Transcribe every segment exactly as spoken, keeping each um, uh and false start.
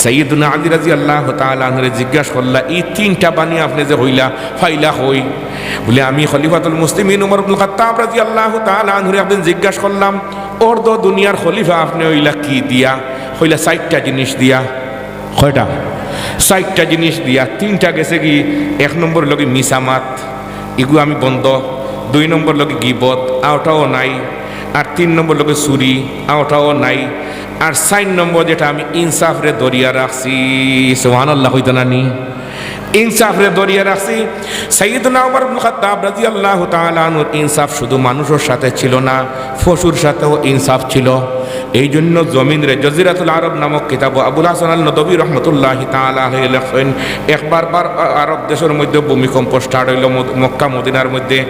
সাইয়্যিদুনা আলী রাদিয়াল্লাহু তাআলা আনহুরে জিজ্ঞাসা করলা, "ই তিনটা বাণী আপনে যে কইলা, পাইলা কই?" বুলে, "আমি খলিফাতুল মুসলিমিন উমর ইবনুল খাত্তাব রাদিয়াল্লাহু তাআলা আনহুরে একদিন জিজ্ঞাসা করলাম, 'অর্ধ দুনিয়ার খলিফা আপনে অইলা কি দিয়া?' কইলা, 'চাইরটা জিনিস দিয়া।'" কয়টা? চাইরটা জিনিস দিয়া। তিনটা গেছে কি, এক নম্বর অইলো গি মিছা মাত, ইগু আমি বন্ধ। দুই নম্বর অইলো গি গিবত, অটাও নাই। আর তিন নম্বর অইলো গি চুরি, অটাও নাই। আর চাইর নম্বর যেটা আমি ইনসাফরে ধরিয়া রাখছি। সুবহানাল্লাহ কইতা না নি? ইনসাফরে ধরিয়া রাখছি। সাইয়্যিদুনা উমর ইবনুল খাত্তাব রাদিয়াল্লাহু তাআলা আনহুর ইনসাফ শুধু মানুষর সাথে ছিল না, পশুর সাথেও ইনসাফ ছিল। এই জন্য জমিনরে জজিরাতুল আরব নামক কিতাবো আবুল হাসান আল নদভী রহমতুল্লাহি তাআলা আলাইহি লেখছইন, একবার বার আরব দেশর মধ্যে ভূমিকম্প start অইলো মদ-, মক্কা মদিনার মধ্যে।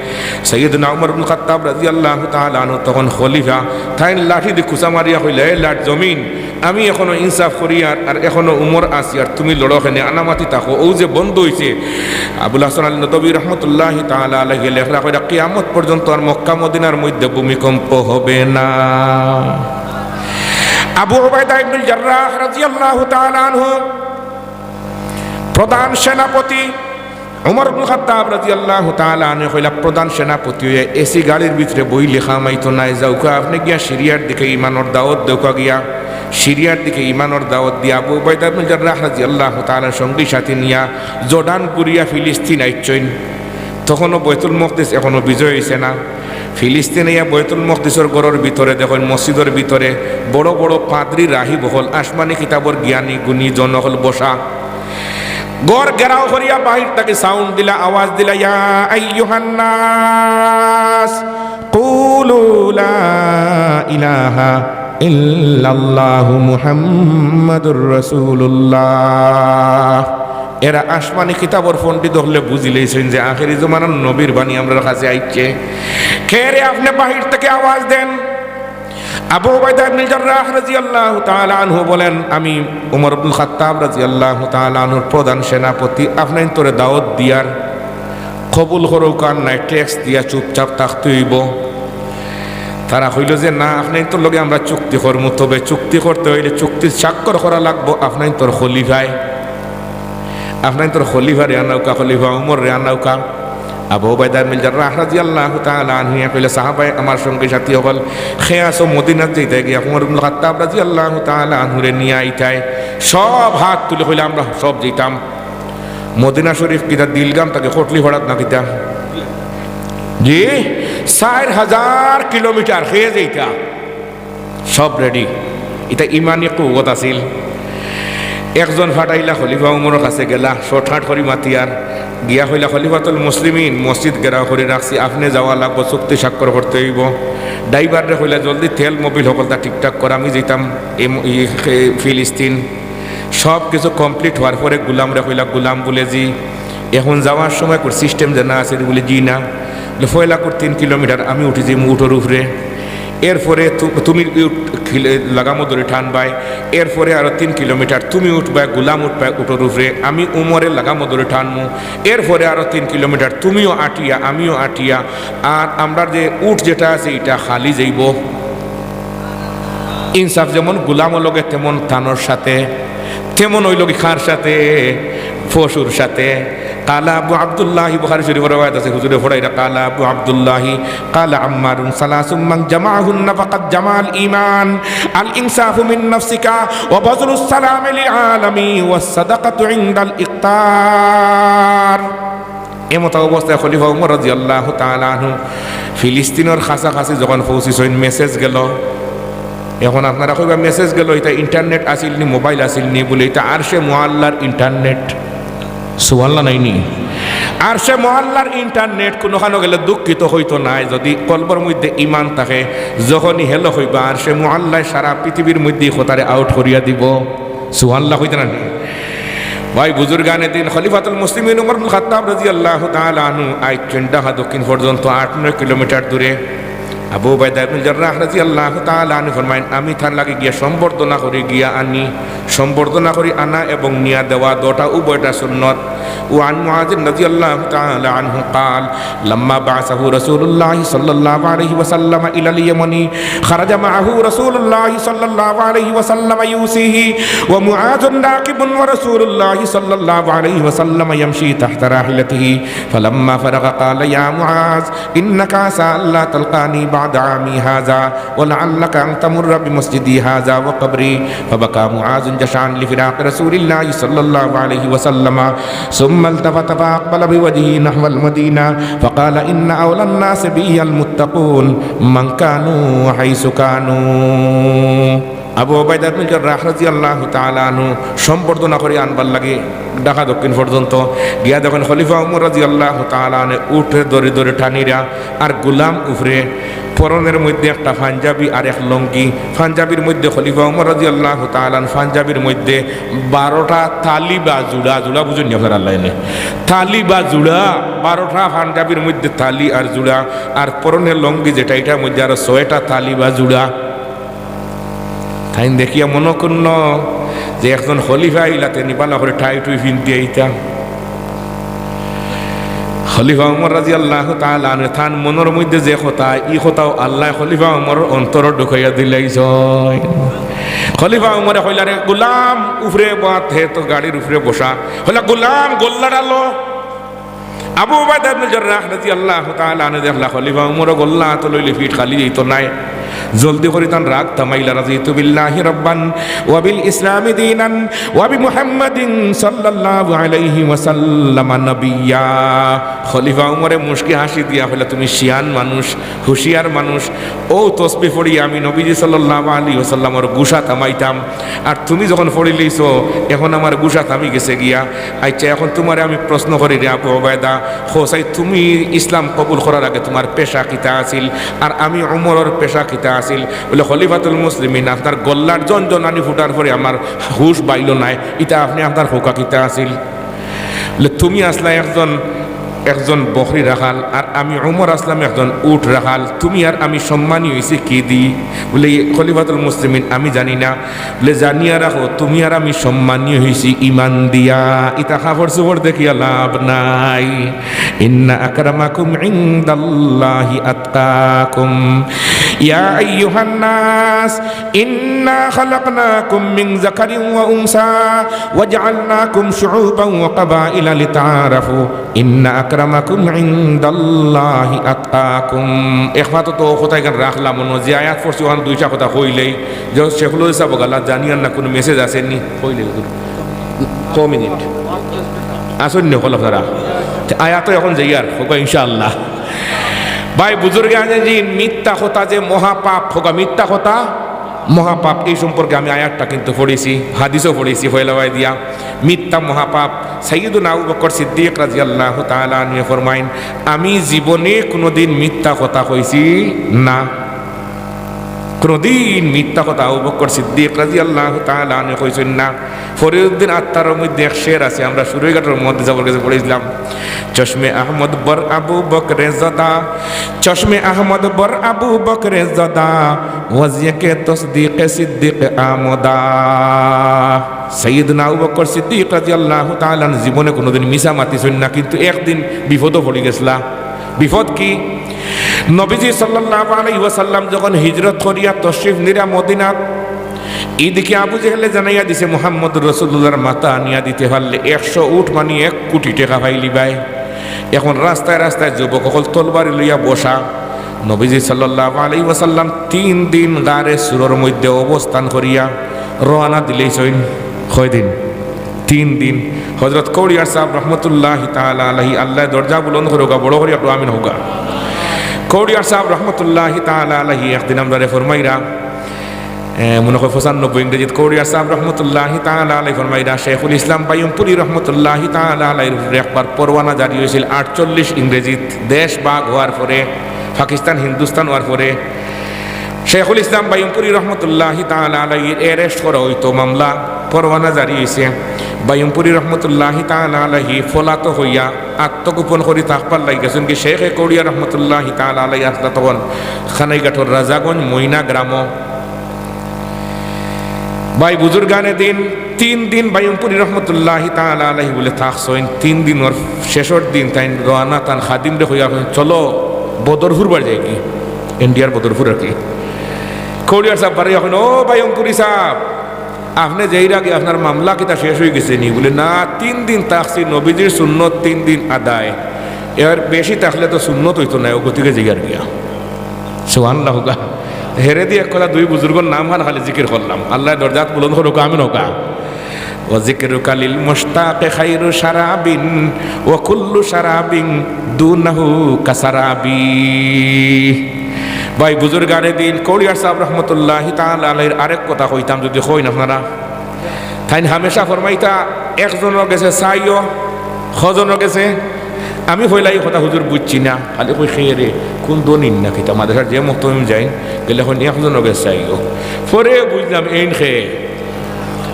সাইয়্যিদুনা উমর ইবনুল খাত্তাব রাদিয়াল্লাহু তাআলা আনহু তখন খলিফা, তাইন লাঠি দি খুচা মারিয়া কইলা, "এ লাট জমিন, আমি এখনো ইনসাফ করিয়ার, আর এখনো উমর আছি, আর তুমি লড়ো কেনে, আনামাতি থাকো, অউ যে বন্ধ অইছে।" আবুল হাসান আল নদভী রহমতুল্লাহি তাআলা আলাইহি লেখরা কইরা, "কিয়ামত পর্যন্ত আর মক্কা মদিনার মধ্যে ভূমিকম্প হবে না।" আবু উবাইদা ইবনুল জাররাহ রাদিয়াল্লাহু তাআলা আনহু, প্রধান সেনাপতি, উমর ইবনুল খাত্তাব রাদিয়াল্লাহু তাআলা আনহু কইলা, প্রধান সেনাপতি অইয়া এসি গাড়ির ভিতরে বইলে কাম আইতো নায়, যাউক্কা আপনে গিয়া সিরিয়ার দিকে ইমানর দাওয়াত দেউক্কা গিয়া। সিরিয়ার দিকে ইমানর দাওয়াত দিয়া আবু উবাইদা ইবনুল জাররাহ রাদিয়াল্লাহু তাআলা সঙ্গী সাথী নিয়া জর্ডান ঘুরিয়া ফিলিস্তিন আইছইন। তখনও বায়তুল মকদিস এখনও বিজয় অইছে না। ফিলিস্তিন আইয়া বায়তুল মকদিসর ঘরর ভিতরে দেখইন, মসজিদর ভিতরে বড় বড় পাদ্রী, রাহিব অকল, আসমানি কিতাবর জ্ঞানী গুণী জন অকল বসা। ঘর ঘেরাও করিয়া বাহির থাকি sound দিলা, আওয়াজ দিলা, "ইয়া আইয়ুহান নাস, কুলু লা ইলাহা ইল্লাল্লাহু মুহাম্মাদুর রাসূলুল্লাহ।" এরা আসমানি কিতাবর পণ্ডিত অকলে বুঝিলাইছইন যে আখেরি জমানার নবীর বাণী আমরার কাছে আইছে। "কে রে আপনে বাহির থাকি আওয়াজ দেন?" আবু উবাইদা ইবনুল জাররাহ রাদিয়াল্লাহু তাআলা আনহু বলেন, "আমি উমর ইবনুল খাত্তাব রাদিয়াল্লাহু তাআলা আনহুর প্রধান সেনাপতি, আপনাইনতরে দাওয়াত দিয়ার, কবুল করউক্কা আর নায়, tax দিয়া চুপচাপ থাকতে অইবো।" তারা কইলো যে, "না, আপনাইনতর লগে আমরা চুক্তি করমু, তবে চুক্তি করতে অইলে চুক্তিত স্বাক্ষর করা লাগবো আপনাইনতর খলিফায়, আপনাইনতর খলিফারে আনাউক্কা, খলিফা উমররে আনাউক্কা।" আবু উবাইদা ইবনুল জাররাহ রাদিয়াল্লাহু তাআলা আনহুয়ে কইলা, "সাহাবায়ে আমার সঙ্গী সাথী অকল, কে আছো মদিনাত যাইতায় গিয়া উমর ইবনুল খাত্তাব রাদিয়াল্লাহু তাআলা আনহুরে নিয়া আইতায়?" সব হাত তুলি কইলা, "আমরা সব যাইতাম।" মদিনা শরীফ কিতা দিলগাম থাকি কটলিপাড়াত না কিতা? জি, চাইর হাজার কিলোমিটার, কে যাইতা? সব ready। ইটা ইমানি কুওত আছিল। একজন ফাটাইলা খলিফা উমরর কাছে গেলা, shortcut করি মাতিয়ার, গিয়া কইলা, "খলিফাতুল মুসলিমিন, মসজিদ ঘেরাও করি রাখছি, আপনে যাওয়া লাগবো, চুক্তি স্বাক্ষর করতে অইবো।" ড্রাইভাররে কইলা, "জলদি তেল মোবিল হকলতা ঠিকঠাক কর, আমি যাইতাম এ ম-, ই, এ, ফিলিস্তিন।" সব কিছু complete হওয়ার পরে গুলামরে কইলা, "গুলাম," বুলে, "জি, এখন যাওয়ার সময় কুর system জানা আছে?" বুলে, "জি না।" বুলে, "পয়লা কুর তিন কিলোমিটার আমি উঠি যাইমু উটর উপরে, এরপরে তু-, তুমি উট খিলে-, লাগামো ধরি টানবায়, এরপরে আরো তিন কিলোমিটার তুমি উঠবায়, গুলাম উঠবায় উটর উপরে, আমি উমরে লাগামো ধরি টানমু, এরপরে আরো তিন কিলোমিটার তুমিও আটিয়া, আমিও আটিয়া, আর আমরার যে উট যেটা আছে, ইটা খালি যাইবো।" ইনসাফ যেমন গুলামর লগে, তেমন তানর সাথে, তেমন অইলো গি কার সাথে? পশুর সাথে। কালা আবু আব্দুল্লাহ, বুখারী শরীফর রেওয়ায়াত আছে, হুজুরে পড়াইরা, কালা আবু আব্দুল্লাহ, কালা আম্মারুন, সালাসুম মান জামাআহুন্না ফাকাদ জামাআল ঈমান, আল ইনসাফু মিন নাফসিকা, ওয়া বাযলুস সালামি লিল আলামি, ওয়াস সাদাকাতু ইনদাল ইফতার। এমতা অবস্থায় খলিফা উমর রাদিয়াল্লাহু তাআলা আনহু ফিলিস্তিনর কাছাকাছি যখন পৌঁছিছইন, message গেলো। এখন আপনারা কইবা, "Message গেলো, ইটা internet আছিল নি, mobile আছিল নি?" বুলে, "ইটা আরশে মুআল্লার internet।" সুবহানাল্লাহ নাই নি? আরশে মুআল্লার internet কুনুখানো গেলে দুঃখিত অইতো নায়, যদি কলবর মধ্যে ইমান থাকে, যখনই hello কইবা, আরশে মুআল্লায় সারা পৃথিবীর মধ্যে ই কথারে out করিয়া দিবো। সুবহানাল্লাহ কইতা না নি? ভাই বুজুর্গানে দিন, খলিফাতুল মুসলিমিন উমর ইবনুল খাত্তাব রাদিয়াল্লাহু তাআলা আনহু আইছইন ঢাকা দক্ষিণ পর্যন্ত আট নয় কিলোমিটার দূরে। আবু উবাইদা ইবনুল জাররাহ রাদিয়াল্লাহু তাআলা আনহু ফরমাইন, আমি তান লাগি গিয়া সম্বর্ধনা করি গিয়া আনি, সম্বর্ধনা করি আনা এবং নিয়া দেওয়া দুটা উভয়টা সুন্নত। وعن معاذ رضي الله تعالى عنه قال: لما بعثه رسول الله صلى الله عليه وسلم إلى اليمن، خرج معه رسول الله صلى الله عليه وسلم يوصيه، ومعاذ راكب ورسول الله صلى الله عليه وسلم يمشي تحت راحلته، فلما فرغ قال: يا معاذ، إنك عسى ألا تلقاني بعد عامي هذا، ولعلك أن تمر بمسجدي هذا وقبري. فبكى معاذ جشعا لفراق رسول الله صلى الله عليه وسلم، ثم التفت فأقبل بوجهه نحو المدينة، فقال: إن أولى الناس بي المتقون، من كانوا وحيث كانوا. আবু উবাইদা ইবনে জাররাহ রাদিয়াল্লাহু তাআলা আনহু সম্বর্ধনা করি আনবার লাগি ঢাকা দক্ষিণ পর্যন্ত গিয়া দেখইন খলিফা উমর রাদিয়াল্লাহু তাআলা আনহু উটরে ধরি ধরি টানিরা, আর গুলাম উপরে, পরনের মধ্যে একটা পাঞ্জাবি আর এক লুঙ্গি। পাঞ্জাবির মধ্যে খলিফা উমর রাদিয়াল্লাহু তাআলা আনহু পাঞ্জাবির মধ্যে বারোটা তালি বা জুড়া, জুড়া বুঝইন নি আপনারা, আল্লাহ এনে তালি বা জুড়া, বারোটা পাঞ্জাবির মধ্যে তালি আর জুড়া, আর পরনের লুঙ্গি যেটা, এটার মধ্যে আরো ছয়টা তালি বা জুড়া। তাইন দেখিয়া মনো করইন যে একজন খলিফা আইলা, তে নি বালা করি টাই টুই পিন্দিয়া আইতা। খলিফা উমর রাদিয়াল্লাহু তাআলা আনহু তান মনর মধ্যে যে কথা, ই কথাও আল্লায় খলিফা উমরর অন্তরো ঢুকাইয়া দিলাইছইন। খলিফা উমরে কইলা, "রে গুলাম, উপরে বওয়াত, হে তো গাড়ির উপরে বসা।" কইলা, "গুলাম, গল্লাটা লো।" আবু উবাইদা ইবনে জাররাহ রাদিয়াল্লাহু তাআলা আনহু দেখলা খলিফা উমরও গল্লা আতো লইলে পিঠ খালি যাইতো নায়। জলদি করি তান রাগ থামাইলা, رضيت بالله ربا وبالإسلام دينا وبمحمد صلى الله عليه وسلم نبيا। খলিফা উমরে মুচকি হাসি দিয়া কইলা, "তুমি শিয়ান মানুষ, হুঁশিয়ার মানুষ। অউ তসবি পড়িয়া আমি নবীজি সাল্লাল্লাহু আলাইহি ওয়াসাল্লামর গুসা থামাইতাম, আর তুমি যখন পড়িলিছো, এখন আমার গুসা থামি গেছে গিয়া।" আচ্ছা, এখন তুমারে আমি প্রশ্ন করি রে আবু উবায়দা, কও চাই, তুমি ইসলাম কবুল করার আগে তুমার পেশা কিতা আছিল, আর আমি উমরর পেশা কিতা আছিল? বলে, "খলিফাতুল মুসলিমিন, আপনার গল্লার ঝনঝনানি ফুটার পরে আমার হুশ বাইলো নায়, ইতা আপনে আপনার কউক্কা কিতা আছিল?" বলে, "তুমি আছলা একজন, একজন বকরি রাখাল, আর আমি উমর আছলাম একজন উট রাখাল। তুমি আর আমি সম্মানী অইছি কিদি?" বলে, "খলিফাতুল মুসলিমিন, আমি জানি না।" বলে, "জানিয়া রাখো, তুমি আর আমি সম্মানী অইছি ইমান দিয়া। ইতা কাপড় চোপড় দেখিয়া লাভ নাই। إن أكرمكم عند الله أتقاكم। يا أيها الناس، إنا خلقناكم من ذكر وأنثى وجعلناكم شعوبا وقبائل لتعارفوا، إن أكرمكم عند الله أتقاكم।" একমাত্র তো কথা এখান রাখলাম, অন্য যে আয়াত পড়ছি, ওখান দুইটা কথা কইলেই, যে শেখুল সাহেব গেলা, জানিয়ার না কোনো message আছে নি? কইলে ক মিনিট। আসুন নি, হকল আপনারা। তে আয়াত তো এখন যাইয়ার, কউক্কা ইনশাআল্লাহ। ভাই, বুজুর্গে আনে যে মিথ্যা কথা যে মহাপাপ, কউক্কা মিথ্যা কথা মহাপাপ। এই সম্পর্কে আমি আয়াতটা কিন্তু পড়ছি, হাদিসও পড়ছি, ফয়লাওয়ায় দিয়া। মিথ্যা মহাপাপ। সাইয়্যিদুনা আবু বকর সিদ্দিক রাদিয়াল্লাহু তাআলা আনহু ফরমাইন, "আমি জীবনে কোনোদিন মিথ্যা কথা কইছি না।" কোনোদিন মিথ্যা কথা আবু বকর সিদ্দিক রাদিয়াল্লাহু তাআলা আনহু কইছইন না। ফরিদুদ্দিন আত্তারর মধ্যে এক শের আছে, আমরা সুরইঘাটর মধ্যে যাবার গেছে পড়ছিলাম, "চশমে আহমদ বর আবু বকরে জদা, চশমে আহমদ বর আবু বকরে জদা, ওয়াজিয়ে কে তসদিকে সিদ্দিক আমদা।" সাইয়্যিদুনা আবু বকর সিদ্দিক রাদিয়াল্লাহু তাআলা আনহু জীবনে কোনোদিন মিছা মাতিছইন না, কিন্তু একদিন বিপদও পড়ি গেছলা। বিপদ কি? নবীজি সাল্লাল্লাহু আলাইহি ওয়াসাল্লাম যখন হিজরত করিয়া তশরিফ নিরা মদিনাত, ইদিকে আবু জেহেলে জানাইয়া দিছে, "মুহাম্মদুর রাসূলুল্লাহর মাথা আনিয়া দিতে পারলে একশো উট, মানে এক কোটি টেকা পাইলিবায়।" এখন রাস্তায় রাস্তায় যুবক অকল তলবারি লইয়া বসা। নবীজি সাল্লাল্লাহু আলাইহি ওয়াসাল্লাম তিন দিন গারে সুরর মধ্যে অবস্থান করিয়া রওয়ানা দিলাইছইন। কয়দিন? তিন দিন। হযরত কৌড়িয়ার সাহেব রহমতুল্লাহি তাআলা আলাইহি, আল্লায় দরজা বুলন্দ করউক্কা, বড় করি একটু আমিন কউক্কা। কৌড়িয়ার সাহেব রহমতুল্লাহি তাআলা আলাইহি একদিন আমরারে ফরমাইরা, এ, মনে হয় পঁচানব্বই ইংরেজিত, কৌড়িয়ার সাহেব রহমতুল্লাহি তাআলা আলাইহি ফরমাইরা, শেখুল ইসলাম বাইয়ুমপুরি রহমতুল্লাহি তাআলা আলাইহির উপরে একবার পরোয়ানা জারি অইছিল আটচল্লিশ ইংরেজিত, দেশ ভাগ অওয়ার পরে, পাকিস্তান হিন্দুস্তান অওয়ার পরে। শেখুল ইসলাম বাইয়ুমপুরি রহমতুল্লাহি তাআলা আলাইহির arrest করা অইতো, মামলা, পরোয়ানা জারি অইছে। বাইয়মপুরী রহমতুল্লাহি তাআলা আলাইহি পলাতক অইয়া আত্মগোপন করি থাকবার লাগি গেছইন গি। শেখে কৌড়িয়া রহমতুল্লাহি তাআলা আলাইহি আছলা তখন কানাইঘাটর রাজাগঞ্জ মইনা গ্রামো। ভাই বুজুর্গানে দিন, তিন দিন বাইয়মপুরী রহমতুল্লাহি তাআলা আলাইহি বুলে থাকছইন। তিন দিনর শেষর দিন তাইন রওয়ানা, তান খাদিমরে কইয়া কইন, "চলো, বদরপুর বাড়ি যাইগি।" ইন্ডিয়ার বদরপুর আর কি। কৌড়িয়ার সাব বাড়ি এখন, "ও বাইয়মপুরী সাব, আপনে যাইরা গি, আপনার মামলা কিতা শেষ অইগেছে নি?" বুলে, "না, তিন দিন থাকছি, নবীজির সুন্নত তিন দিন আদায়, এর বেশি থাকলে তো সুন্নত অইতো নায়, অউ গতিকে যাইয়ার গিয়া।" সুবহানাল্লাহ কউক্কা। হেরেদি এক কথা দুই বুজুর্গর নাম খান খালি জিকির করলাম। আল্লায় দরজাত বুলন্দ করউক্কা, আমিন কউক্কা। "ওয়া যিকরুকা লিল মুশতাকি খায়রু শারাবিন, ওয়া কুল্লু শারাবিন দুনাহু কাসারাবি।" ভাই বুজুর্গানে দিন, কৌড়িয়ার সাব রহমতুল্লাহি তাআলা আলাইহির আরেক কথা কইতাম, যুদি কইন আপনারা, তাইন হামেশা ফরমাইতা, "একজনর গেছে চাইও।" কজনর গেছে? আমি কইলা, "ই কথা হুজুর বুজছি না।" খালি কই, "কে রে, কুন ধনীর না কিতা?" মাদ্রাসার যে মুহতমিম যাইন, গেলে কইন, "একজনর গেছে চাইও।" পরে বুজলাম, এইন কে।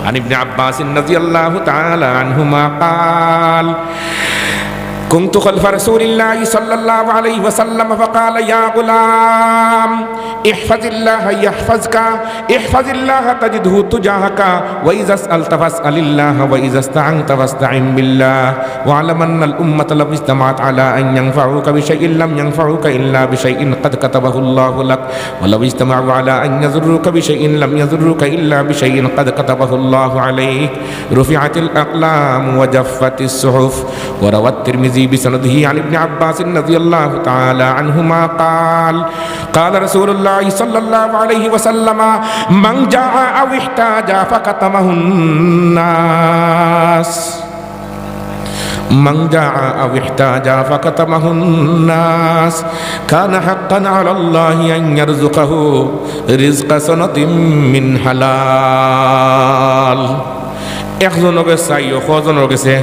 عن ابن عباس رضي الله تعالى عنهما قال: كنت خلف رسول الله صلى الله عليه وسلم فقال: يا غلام، احفظ الله يحفظك، احفظ الله تجده تجاهك، وإذا سألت فاسأل الله، وإذا استعنت فاستعن بالله، واعلم أن الأمة لو اجتمعت على أن ينفعوك بشيء لم ينفعوك إلا بشيء قد كتبه الله لك، ولو اجتمعوا على أن يضروك بشيء لم يضروك إلا بشيء قد كتبه الله عليك، رفعت الأقلام وجفت الصحف. وروى الترمذي بسنده عن ابن عباس رضي الله تعالى عنهما قال: قال رسول الله صلى الله عليه وسلم: من جاع أو احتاج فكتمه الناس، من جاع أو احتاج فكتمه الناس، كان حقا على الله أن يرزقه رزق سنة من حلال. একজনর গেছে চাইও, কজনর গেছে?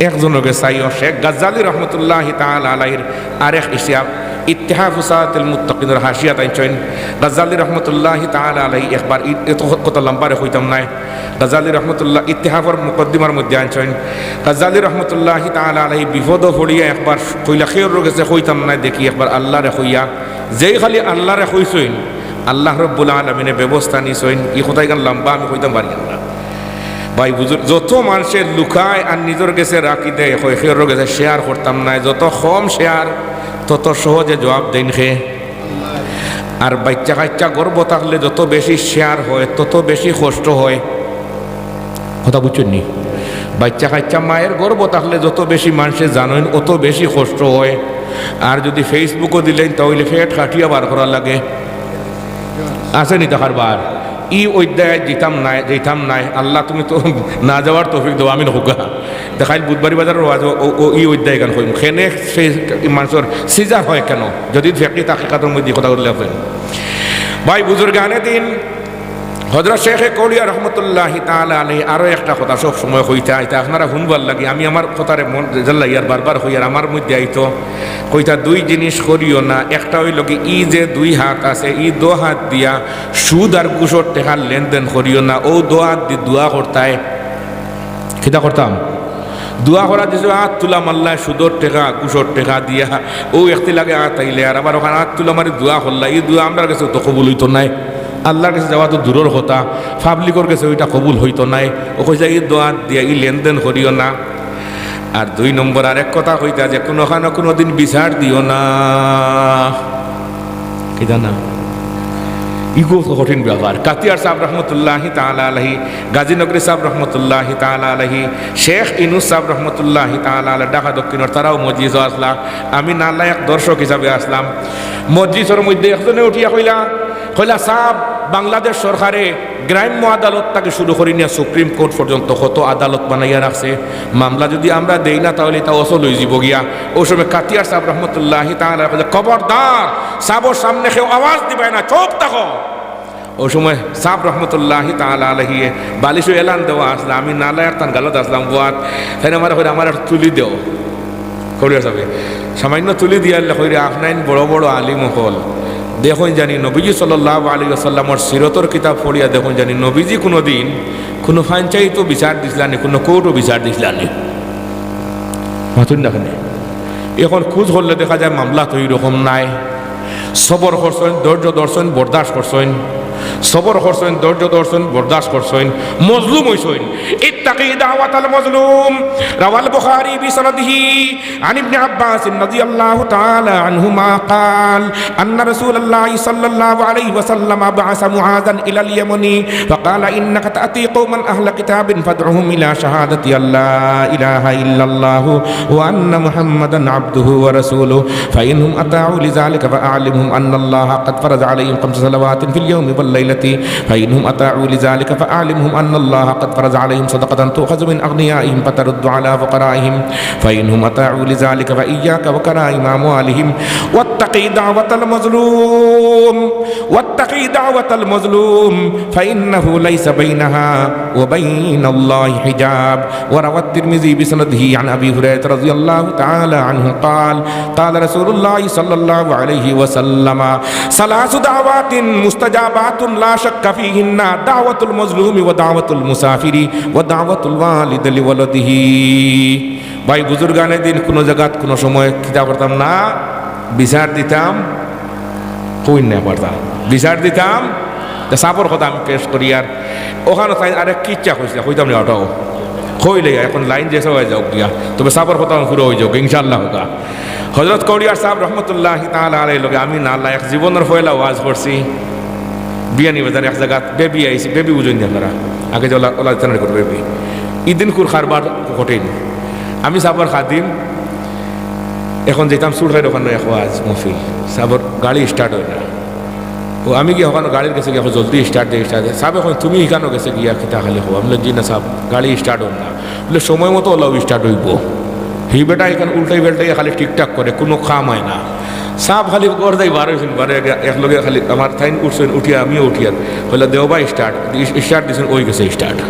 একজনর গেছে চাইও। শেখ গাজ্জালী রহমতুল্লাহি তাআলা আলাইহির আরেক হিসাব, ইত্তেহাফু সাদাতিল মুত্তাকিনর হাশিয়াত আনছইন। গাজ্জালী রহমতুল্লাহি তাআলা আলাইহি একবার ই-, এত কথা লম্বারে কইতাম নায়। গাজ্জালী রহমতুল্লাহ ইত্তেহাফর মুকদ্দিমার মধ্যে আনছইন। গাজ্জালী রহমতুল্লাহি তাআলা আলাইহি বিপদো পড়িয়া একবার কইলা, কেউর গেছে কইতাম নায়, দেখি একবার আল্লাহরে কইয়া। যেই খালি আল্লাহরে কইছইন, আল্লাহ রব্বুল আলামিনে ব্যবস্থা নিছইন। ই কথাইখান লম্বা আমি কইতাম পারি না। ভাই বুজুর্গ, যত মানষে লুকায় আর নিজর গেছে রাখি দেয়, কয়, কেউর গেছে share করতাম নায়, যত কম share, তত সহজে জবাব দেইন কে? আর বাইচ্চা কাইচ্চা গর্ভ থাকলে যত বেশি share হয়, তত বেশি কষ্ট হয়। কথা বুজছইন নি? বাইচ্চা কাইচ্চা মায়ের গর্ভ থাকলে যত বেশি মানষে জানইন, অত বেশি কষ্ট হয়। আর যুদি Facebook-ও দিলাইন, তা অইলে পেট কাটিয়া বার করা লাগে। আছে নি তা কারবার? ই অধ্যায় যাইতাম নায়, যাইতাম নায়। আল্লাহ, তুমি তো না যাওয়ার তৌফিক দেও, আমিন কউক্কা। তে কাইল বুধবাড়ি বাজারর ওয়াজো ও, ও, ই অধ্যায়খান কইমু। কেনে সে-, মানষর scissor হয় কেনে? যদিদ ফেকি তাহকিকাতর মধ্যে কথা উল্লেখ আছে। ভাই বুজুর্গানে দিন, হযরত শেখে কৌলিয়া রহমতুল্লাহি তাআলা আলাইহি আরো একটা কথা সব সময় কইতা, ইটা আপনারা হুনবার লাগি, আমি আমার কথারে মন জাল্লা ইয়ার বারবার কইয়ার, আমার মধ্যে আইতো, কইতা, দুই জিনিস করিও না। একটা অইলো কি, ই যে দুই হাত আছে, ই দো হাত দিয়া সুদ আর ঘুষর টেকার লেনদেন করিও না। অউ দো হাত দি দোয়া করতায়। কিতা করতাম? দোয়া করা দিছে, আত তুলা মারলায় সুদর টেকা, ঘুষর টেকা দিয়া। অউ একটি লাগে আত আইলে, আর আবার অখান আত তুলা মারি দোয়া করলা। ই দোয়া আমরার গেছে তো কবুল অইতো নায়। আল্লাহর গেছে যাওয়া তো দূরর কথা, পাবলিকর গেছে অইটা কবুল অইতো নায়। অউ কইছে, ই দোয়া দিয়া ই লেনদেন করিও না। আর দুই নম্বর আরেক কথা কইতা, যে কুনুখানো কুনুদিন বিচার দিও না। কিতা না? ইগু তো কঠিন ব্যাপার। কাতিয়ার সাব রহমতুল্লাহি তাআলা আলাইহি, গাজীনগরী সাব রহমতুল্লাহি তাআলা আলাইহি, শেখ ইনুস সাব রহমতুল্লাহি তাআলা আলাইহি, ঢাকা দক্ষিণর তারাও মজলিসো আছলা। আমি নালায়েক দর্শক হিসাবে আছলাম। মজলিসর মধ্যে একজনে উঠিয়া কইলা, কইলা, "সাব, বাংলাদেশ সরকারে গ্রাম্য আদালত থাকি শুরু করি নিয়া সুপ্রিম কোর্ট পর্যন্ত কত আদালত বানাইয়া রাখছে, মামলা যুদি আমরা দেই না, তা অইলে ইতা অচল অইযিবো গিয়া।" অউ সময় কাতিয়ার সাব রহমতুল্লাহি তাআলা কইলা, "খবরদার, সাবর সামনে কেউ আওয়াজ দিবায় না, চুপ থাকো।" অউ সময় সাব রহমতুল্লাহি তাআলা আলাইহি বালিশো এলান দেওয়া আছলা, আমি নালায়েক তান গালত আছলাম বওয়াত, তাইন আমারে কইরা, "আমারে একটু তুলি দেও।" কইরা সাবে সামান্য তুলি দিয়া আইলা, কইরা, "আপনাইন বড় বড় আলিম অকল, দেখইন জানি নবীজি সাল্লাল্লাহু আলাইহি ওয়াসাল্লামর সিরতর কিতাব পড়িয়া দেখইন জানি নবীজি কুনুদিন কুনু পঞ্চায়েতো বিচার দিছলা নি, কুনু কোর্টো বিচার দিছলা নি? মাতুন না কেনে? এখন খুজ করলে দেখা যায় মামলা তো এইরকম নাই। সবর করছইন, ধৈর্য ধরছইন, বরদাস্ত করছইন। সবর করছইন, ধৈর্য ধরছইন, বরদাস্ত করছইন, মজলুম অইছইন। اتقي دعوة المظلوم. رواه البخاري بسنده عن ابن عباس رضي الله تعالى عنهما قال: أن رسول الله صلى الله عليه وسلم بعث معاذا إلى اليمن فقال: إنك تأتي قوما أهل كتاب فادعهم إلى شهادة أن لا إله إلا الله وأن محمدا عبده ورسوله، فإنهم أطاعوا لذلك فأعلمهم أن الله قد فرض عليهم خمس صلوات في اليوم والليلة، فإنهم أطاعوا لذلك فأعلمهم أن الله قد فرض عليهم صدقة تؤخذ من أغنيائهم فترد على فقرائهم، فإنهم أطاعوا لذلك فإياك وكرائم أموالهم، واتق دعوة المظلوم، واتق دعوة المظلوم، فإنه ليس بينها وبين الله حجاب. وروى الترمذي بسنده عن أبي هريرة رضي الله تعالى عنه قال: قال رسول الله صلى الله عليه وسلم: ثلاث دعوات مستجابات لا شك فيهن: دعوة المظلوم ودعوة المسافر ودعوة الوالد لولده. ভাই বুজুর্গানে দিন কুনু জাগাত কুনু সময় কিতা করতাম না, বিচার দিতাম, কইন না পারতাম, বিচার দিতাম। তে সাবর কথা আমি পেশ করি, আর ওখানো তাইন আরেক কিচ্ছা কইছলা, কইতাম না ওটাও। কইলে এখন লাইন যে সবাই যাউক গিয়া, তবে সাবর কথা পুরা অইযাউক ইনশাআল্লাহ। হযরত কৌড়িয়ার সাব রহমতুল্লাহি তাআলা আলাইহির লগে আমি না লায়েক জীবনর পয়লা ওয়াজ করছি। বিয়ানীবাজার এক জাগাত বেবি আইছি, বেবি বুঝইন নি আপনারা? আগে যে ওলা, ওলা দিতে না করে বেবি। ইদিন কুর কারবার কঠিন। আমি সাবর খাদিম, এখন যাইতাম সুরখাইর ওখানো এক ওয়াজ মহফিল। সাবর গাড়ি start অয় না। ও আমি গিয়া ওখানো গাড়ির গেছে গিয়া কই, "জলদি start দে, start দে।" সাবে কইন, "তুমি ইখানো গেছে গিয়া কিতা খালি কও?" আমি বললাম, "জি না সাব, গাড়ি start অয় না।" বলে, "সময় মতো ওলাও start অইবো।" হি বেটা ইখান উল্টাই পাল্টাই খালি ঠিকঠাক করে, কুনু কাম অয় না। সাব খালি ঘর যাই বার অইছইন, বারে এক, এক লগে খালি আমার তাইন উঠছইন, উঠিয়া আমিও উঠিয়ার। কইলা, "দেও বা start।" দি-, start দিছইন, অই গেছে start।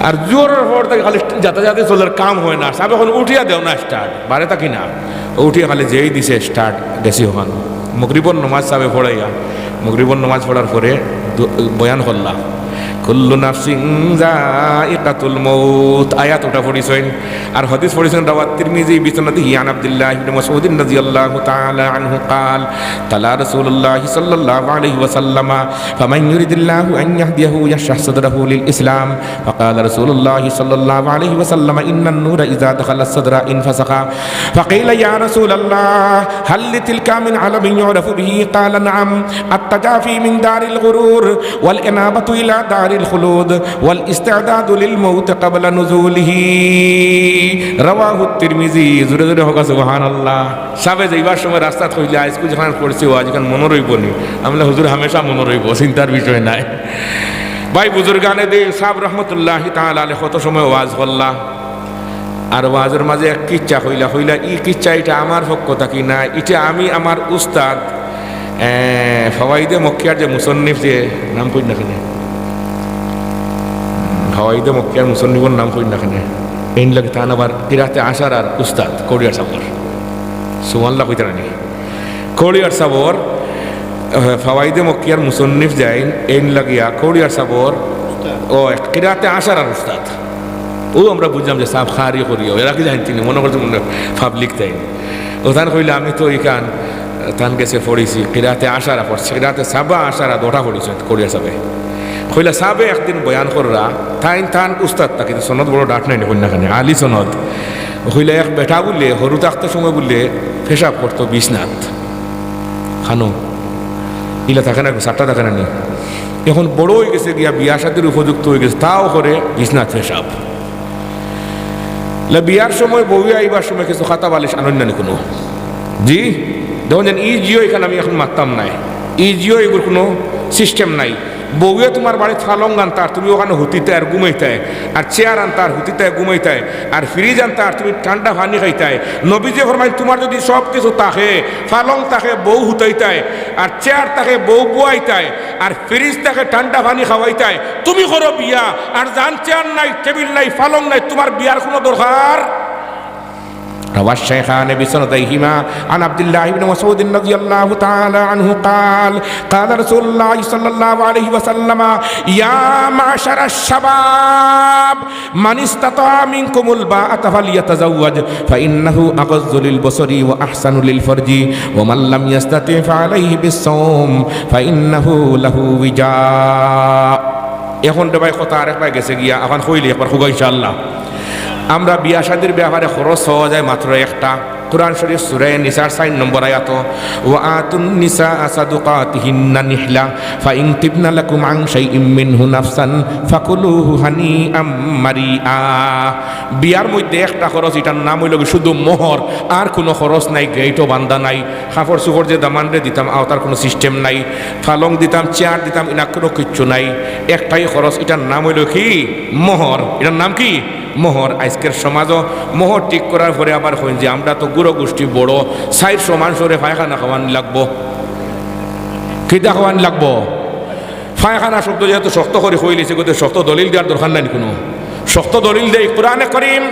আর জোরর পর থাকি খালি যাতায়াতে চলের, কাম অয় না। সাব কইন, "উঠিয়া দেও না start।" বারে থাকি না। উঠিয়া খালি যেই দিছে start, গেছি ওখান। মগরিবর নমাজ সাবে পড়াইয়া, মগরিবর নমাজ পড়ার পরে দু-, বয়ান করলা, "كل نفس ذائقة الموت" আয়াত ওটা পড়িছইন। আর হাদিস পড়িছইন, رواه الترمذي بسنده عن عبد الله بن مسعود رضي الله تعالى عنه قال: تلا رسول الله صلى الله عليه وسلم: فمن يرد الله أن يهديه يشرح صدره للإسلام. فقال رسول الله صلى الله عليه وسلم: إن النور إذا دخل الصدر انفسخ. فقيل: يا رسول الله، هل لتلك من علم يعرف به؟ قال: نعم، التجافي من دار الغرور، والإنابة إلى دار الخلود، والاستعداد للموت قبل نزوله. رواه الترمذي। জোরে জোরে কউক্কা সুবহানাল্লাহ। সাবে যাইবার সময় রাস্তাত কইলা, "আইজকু যেখান পড়ছি ওয়াজ, ইখান মনো রইবো নি?" আমি বললাম, "হুজুর, হামেশা মনো রইবো, চিন্তার বিষয় নাই।" ভাই বুজুর্গানে দিন সাব রহমতুল্লাহি তাআলা আলাইহি কত সময় ওয়াজ করলা, আর ওয়াজর মাঝে এক কিচ্ছা কইলা, কইলা, "ই কিচ্ছা ইটা আমার পক্ষ থাকি না, ইটা আমি আমার উস্তাদ, এ, ফাওয়াইদে মক্কিয়ার যে মুসন্নিফ, যে নাম কই না কেনে, ফাওয়াইদে মক্কিয়ার মুসন্নিফর নাম কই না কেনে, এইন লাগি তান আবার কিরাতে আশারার উস্তাদ কৌড়িয়ার সাবর।" সুবহানাল্লাহ কইতারা নি? কৌড়িয়ার সাবর, আহ, ফাওয়াইদে মক্কিয়ার মুসন্নিফ যেইন, এইন লাগিয়া কৌড়িয়ার সাবর, ও, কিরাতে আশারার উস্তাদ। ও আমরা বুঝলাম যে সাব খারি করিও, এরা কি জানতেন, মনো করছে মনে পাবলিক তাইন। ও তান কইলা, "আমি তো ইখান, তান গেছে পড়ছি, কিরাতে আশারা পড়ছি, কিরাতে সাবা আশারা দুটা পড়ছি, কৌড়িয়ার সাবে।" কইলা, সাবে একদিন বয়ান কররা, তাইন তান উস্তাদ থাকি, সনদ বড় ডাট নাই নি, কইন না কেনে, আলী সনদ। কইলা, এক বেটা বুলে, হুরু থাকতে সময় বুলে, পেশাব করতো বিছনাত। খানো, ইলা থাকে না, সাতটা থাকে না নি। এখন বড় অই গেছে গিয়া, বিয়া শাদির উপযুক্ত অই গেছে, তাও করে বিছনাত পেশাব। লে বিয়ার সময় বউয়ে আইবার সময় কিছু খাতা বালিশ আনইন না নি কুনু? জি, দেখইন যেন ই জিও ইখান আমি এখন মাততাম নায়। ই জিও ইগুর কুনু system নাই। বউয়ে তুমার বাড়িত পালং আনতার, তুমি ওখানো হুতিতায় আর ঘুমাইতায়, আর চেয়ার আনতার, হুতিতায় ঘুমাইতায়, আর ফ্রিজ আনতার, তুমি ঠান্ডা পানি খাইতায়। নবীজিয়ে ফরমাইন, তুমার যুদি সব কিছু থাকে, পালং থাকে, বউ হুতাইতায়, আর চেয়ার থাকে, বউ বওয়াইতায়, আর ফ্রিজ থাকে, ঠান্ডা পানি খাওয়াইতায়, তুমি করো বিয়া, আর যান চেয়ার নাই, টেবিল নাই, পালং নাই, তুমার বিয়ার কুনু দরকার روى الشيخان بسنديهما عن عبد الله بن مسعود رضي الله تعالى عنه قال: قال رسول الله صلى الله عليه وسلم: يا معشر الشباب، من استطاع منكم الباءة فليتزوج، فإنه أغض للبصر وأحصن للفرج، ومن لم يستطع فعليه بالصوم، فإنه له وجاء. এখন রে ভাই, কথা আরেক ভাই গেছে গিয়া, এখন কইলে একবার কউক্কা ইনশাআল্লাহ। আমরা বিয়া শাদির ব্যাপারে খরচ অওয়া যায় মাত্র একটা, কোরআন শরীফ সূরা নিসার চাইর নম্বর আয়াত, "ওয়া আতুন নিসা সাদুকাতিহিন্না নিহলা, ফাইন তিবনা লাকুম আন শাইইম মিনহু নাফসান ফাকুলুহু হানিআম মারিআ।" বিয়ার মধ্যে একটা খরচ, ইটার নাম অইলো কি শুধু মোহর, আর কুনু খরচ নাই, গেইটও বান্ধা নাই, কাপড় চুপড় যে দামান্দরে দিতাম, অতার কুনু system নাই, পালং দিতাম, চেয়ার দিতাম, ইনা কুনু কিচ্ছু নাই। একটাই খরচ, ইটার নাম অইলো কি? মোহর। ইটার নাম কি? মোহর। আইজকের সমাজও মোহর ঠিক করার পরে আবার কইন যে, "আমরা তো গুরু গোষ্ঠী বড়, চাইরশো মানষরে পায়খানা খাওয়ানি লাগবো।" কিতা খাওয়ানি লাগবো? পায়খানা শব্দ যেহেতু শক্ত করি কইলিছি, গতিকে শক্ত দলিল দেওয়ার দরকার নাই কুনু। শক্ত দলিল দেই, কোরআনে করিম,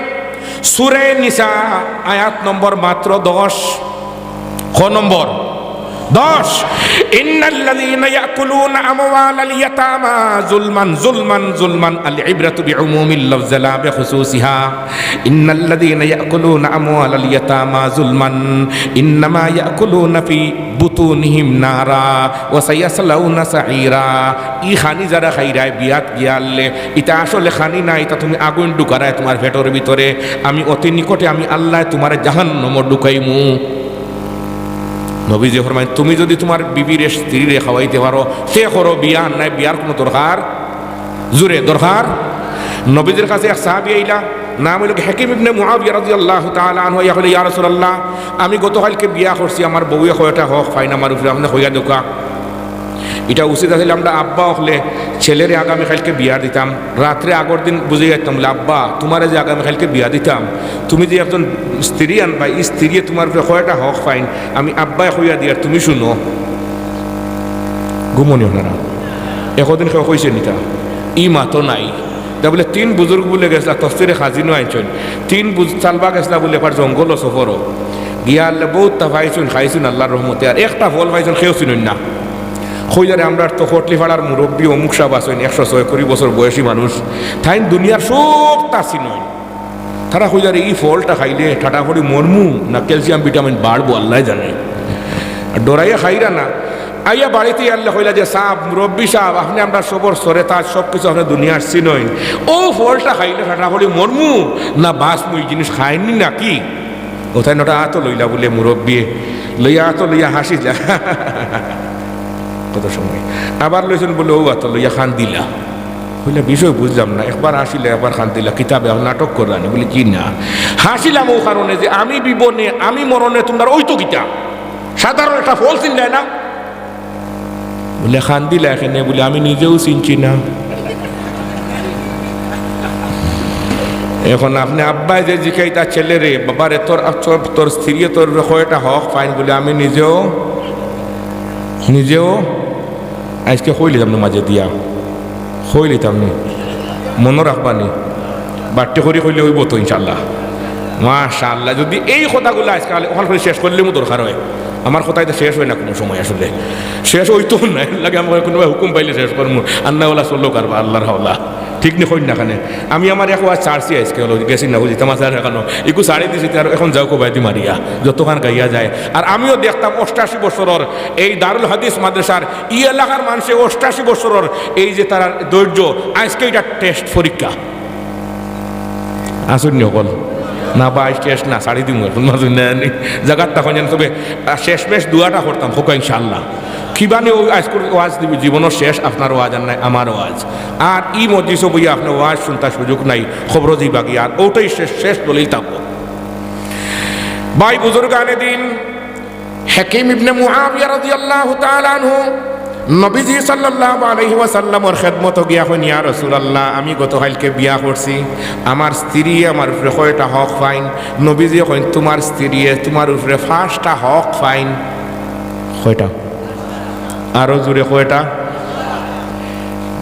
সূরা নিসা, আয়াত নম্বর মাত্র দশ। ক নম্বর? দশ। إن الذين يأكلون أموال اليتامى ظلما، ظلما، ظلما، العبرة بعموم اللفظ لا بخصوصها. إن الذين يأكلون أموال اليتامى ظلما إنما يأكلون في بطونهم نارا وسيصلون سعيرا। ই খানি যারা খাইরায় বিয়াত গিয়ালে, ইতা আসলে খানি না, ইতা তুমি আগুইন ঢুকারায় তুমার পেটর ভিতরে। আমি অতি নিকটে আমি আল্লায় তুমারে জাহান্নামো ঢুকাইমু। নবীজি ফরমাইন, তুমি যুদি তুমার বিবিরে, স্ত্রীরে খাওয়াইতে পারো, তে করো বিয়া, আর নায় বিয়ার কুনু দরকার, জুরে দরকার। নবীজির কাছে এক সাহাবী আইলা, নাম অইলো কি হাকিম ইবনে মুআবিয়া রাদিয়াল্লাহু তাআলা আনহু, আইয়া কইলা, "ইয়া রাসূলুল্লাহ, আমি গতকাইলকে বিয়া করছি, আমার বউয়ে কয়টা হক পাইন আমার উপরে, আপনে কইয়া দেউক্কা।" ইটা উচিত আছিল আমরা আব্বা অকলে ছেলেরে আগামীকাইলকে বিয়া দিতাম, রাত্রে আগর দিন বুঝাইয়া দিতাম, বুলে, "আব্বা, তুমারে যে আগামীকাইলকে বিয়া দিতাম, তুমি যে একজন স্ত্রী আনবায়, ই স্ত্রীয়ে তুমার উপরে কয়টা হক পাইন, আমি আব্বায় কইয়া দিয়ার, তুমি হুনো।" ঘুমোনি আপনারা? একদিন কেউ কইছে নি তা? ই মাতো নাই। তা বুলে তিন বুজুর্গ বুলে গেছলা, তফসিরে খাজিনো আনছইন। তিন বুজ-, চালবা গেছলা বুলে একবার জঙ্গলো সফরো। গিয়া আল্লাহ বউত তা পাইছইন, খাইছইন আল্লার রহমতে। আর একটা ফল পাইছইন, কেউ চিনইন না। কইলারে, "আমরার তো কটলিপাড়ার মুরব্বি অমুক সাব আছইন, একশো ছয় কুড়ি বছর বয়সী মানুষ। তাইন দুনিয়ার সবতা চিনইন।" তারা কইলারে, "ই ফলটা খাইলে ঠাটা পড়ি মরমু না calcium vitamin বাড়বো, আল্লায় জানে।" আর ডরাইয়া খাইরা না। আইয়া বাড়িত আইয়া আল্লায় কইলা যে, "সাব, মুরব্বি সাব, আপনে আমরার সবর সরে তাজ, সব কিছু আপনে দুনিয়ার চিনইন। অউ ফলটা খাইলে ঠাটা পড়ি মরমু না বাঁচমু, ই জিনিস খাইননি নাকি?" অতাইন অটা আতো লইলা বুলে মুরব্বিয়ে, লইয়া আতো লইয়া হাসিলা। কত সময় আবার লইছইন বুলে অউ আতো লইয়া কান্দিলা। কইলা, "বিষয় বুঝলাম না, একবার হাসিলা, একবার কান্দিলা, কিতা বে নাটক কররানি?" বুলে, "জি না, হাসিলাম অউ কারণে যে আমি বিবনে, আমি মরণে তুমরার অইতো কিতা? সাধারণ একটা ফল চিনলায় না?" বুলে, "কান্দিলায় কেনে?" বুলে, "আমি নিজেও চিনছি না।" এখন আপনে আব্বায় যে জিকাইতা ছেলেরে, "বাবারে, তোর, তোর, তোর স্ত্রীয়ে তোর কয়টা হক পাইন?" বুলে, "আমি নিজেও, নিজেও আইজকে কইলিতাম না মাঝে দিয়া, কইলিতাম নি, মনো রাখবা নি, বাট্টি করি কইলে অইবো তো ইনশাআল্লাহ।" মাশাআল্লাহ, যুদি এই কথাগুলা আইজকাল অখান করি শেষ করলেও দরকার অয়। আমার কথা ইতা শেষ অয় না কুনু সময় আসলে। শেষ অইতো না, এরলাগি আমরা কুনুবায় হুকুম পাইলে শেষ করমু। আন্না ওলা চললো কারবার, আল্লার হাওলা। ঠিক নি কইন না কেনে? আমি আমার এক ওয়াজ ছাড়ছি আইজকে, অইলো গেছি না বুঝি, তামাশা দেখানো। ইগু ছাড়ি দিছি, তে আর এখন যাউক কবায়দি মারিয়া, যতখান গাইয়া যায়। আর আমিও দেখতাম অষ্টাশি বছরর এই দারুল হাদিস মাদ্রাসার ই এলাকার মানষে অষ্টাশি বছরর এই যে তারার ধৈর্য, আইজকে ইটা test পরীক্ষা। আছইন নি হকল? না বা আইজ শেষ না, ছাড়ি দিমু এখন, মাঝে না নি। জাগাত তখন যেন তবে, আহ, শেষমেশ দোয়াটা করতাম, কউক্কা ইনশাআল্লাহ। কিবা নি অউ আইজকুর ওয়াজ জীবনর শেষ, আপনার ওয়াজ আর নাই, আমার ওয়াজ। আর ই মজলিসো বইয়া আপনার ওয়াজ হুনতার সুযোগ নাই, কবরো যাইবা গিয়া, আর অউটাই শেষ, শেষ দলিল থাকবো। ভাই বুজুর্গানে দিন, হাকিম ইবনে মুআবিয়া রাদিয়াল্লাহু তাআলা আনহু নবীজি সাল্লাল্লাহু আলাইহি ওয়াসাল্লামর খেদমতো গিয়া কইন, "ইয়া রাসূলুল্লাহ, আমি গতকাইলকে বিয়া করছি, আমার স্ত্রীয়ে আমার উপরে কয়টা হক পাইন?" নবীজি কইন, "তুমার স্ত্রীয়ে তুমার উপরে পাঁচটা হক পাইন।" কয়টা? আরো জুরে কয়টা?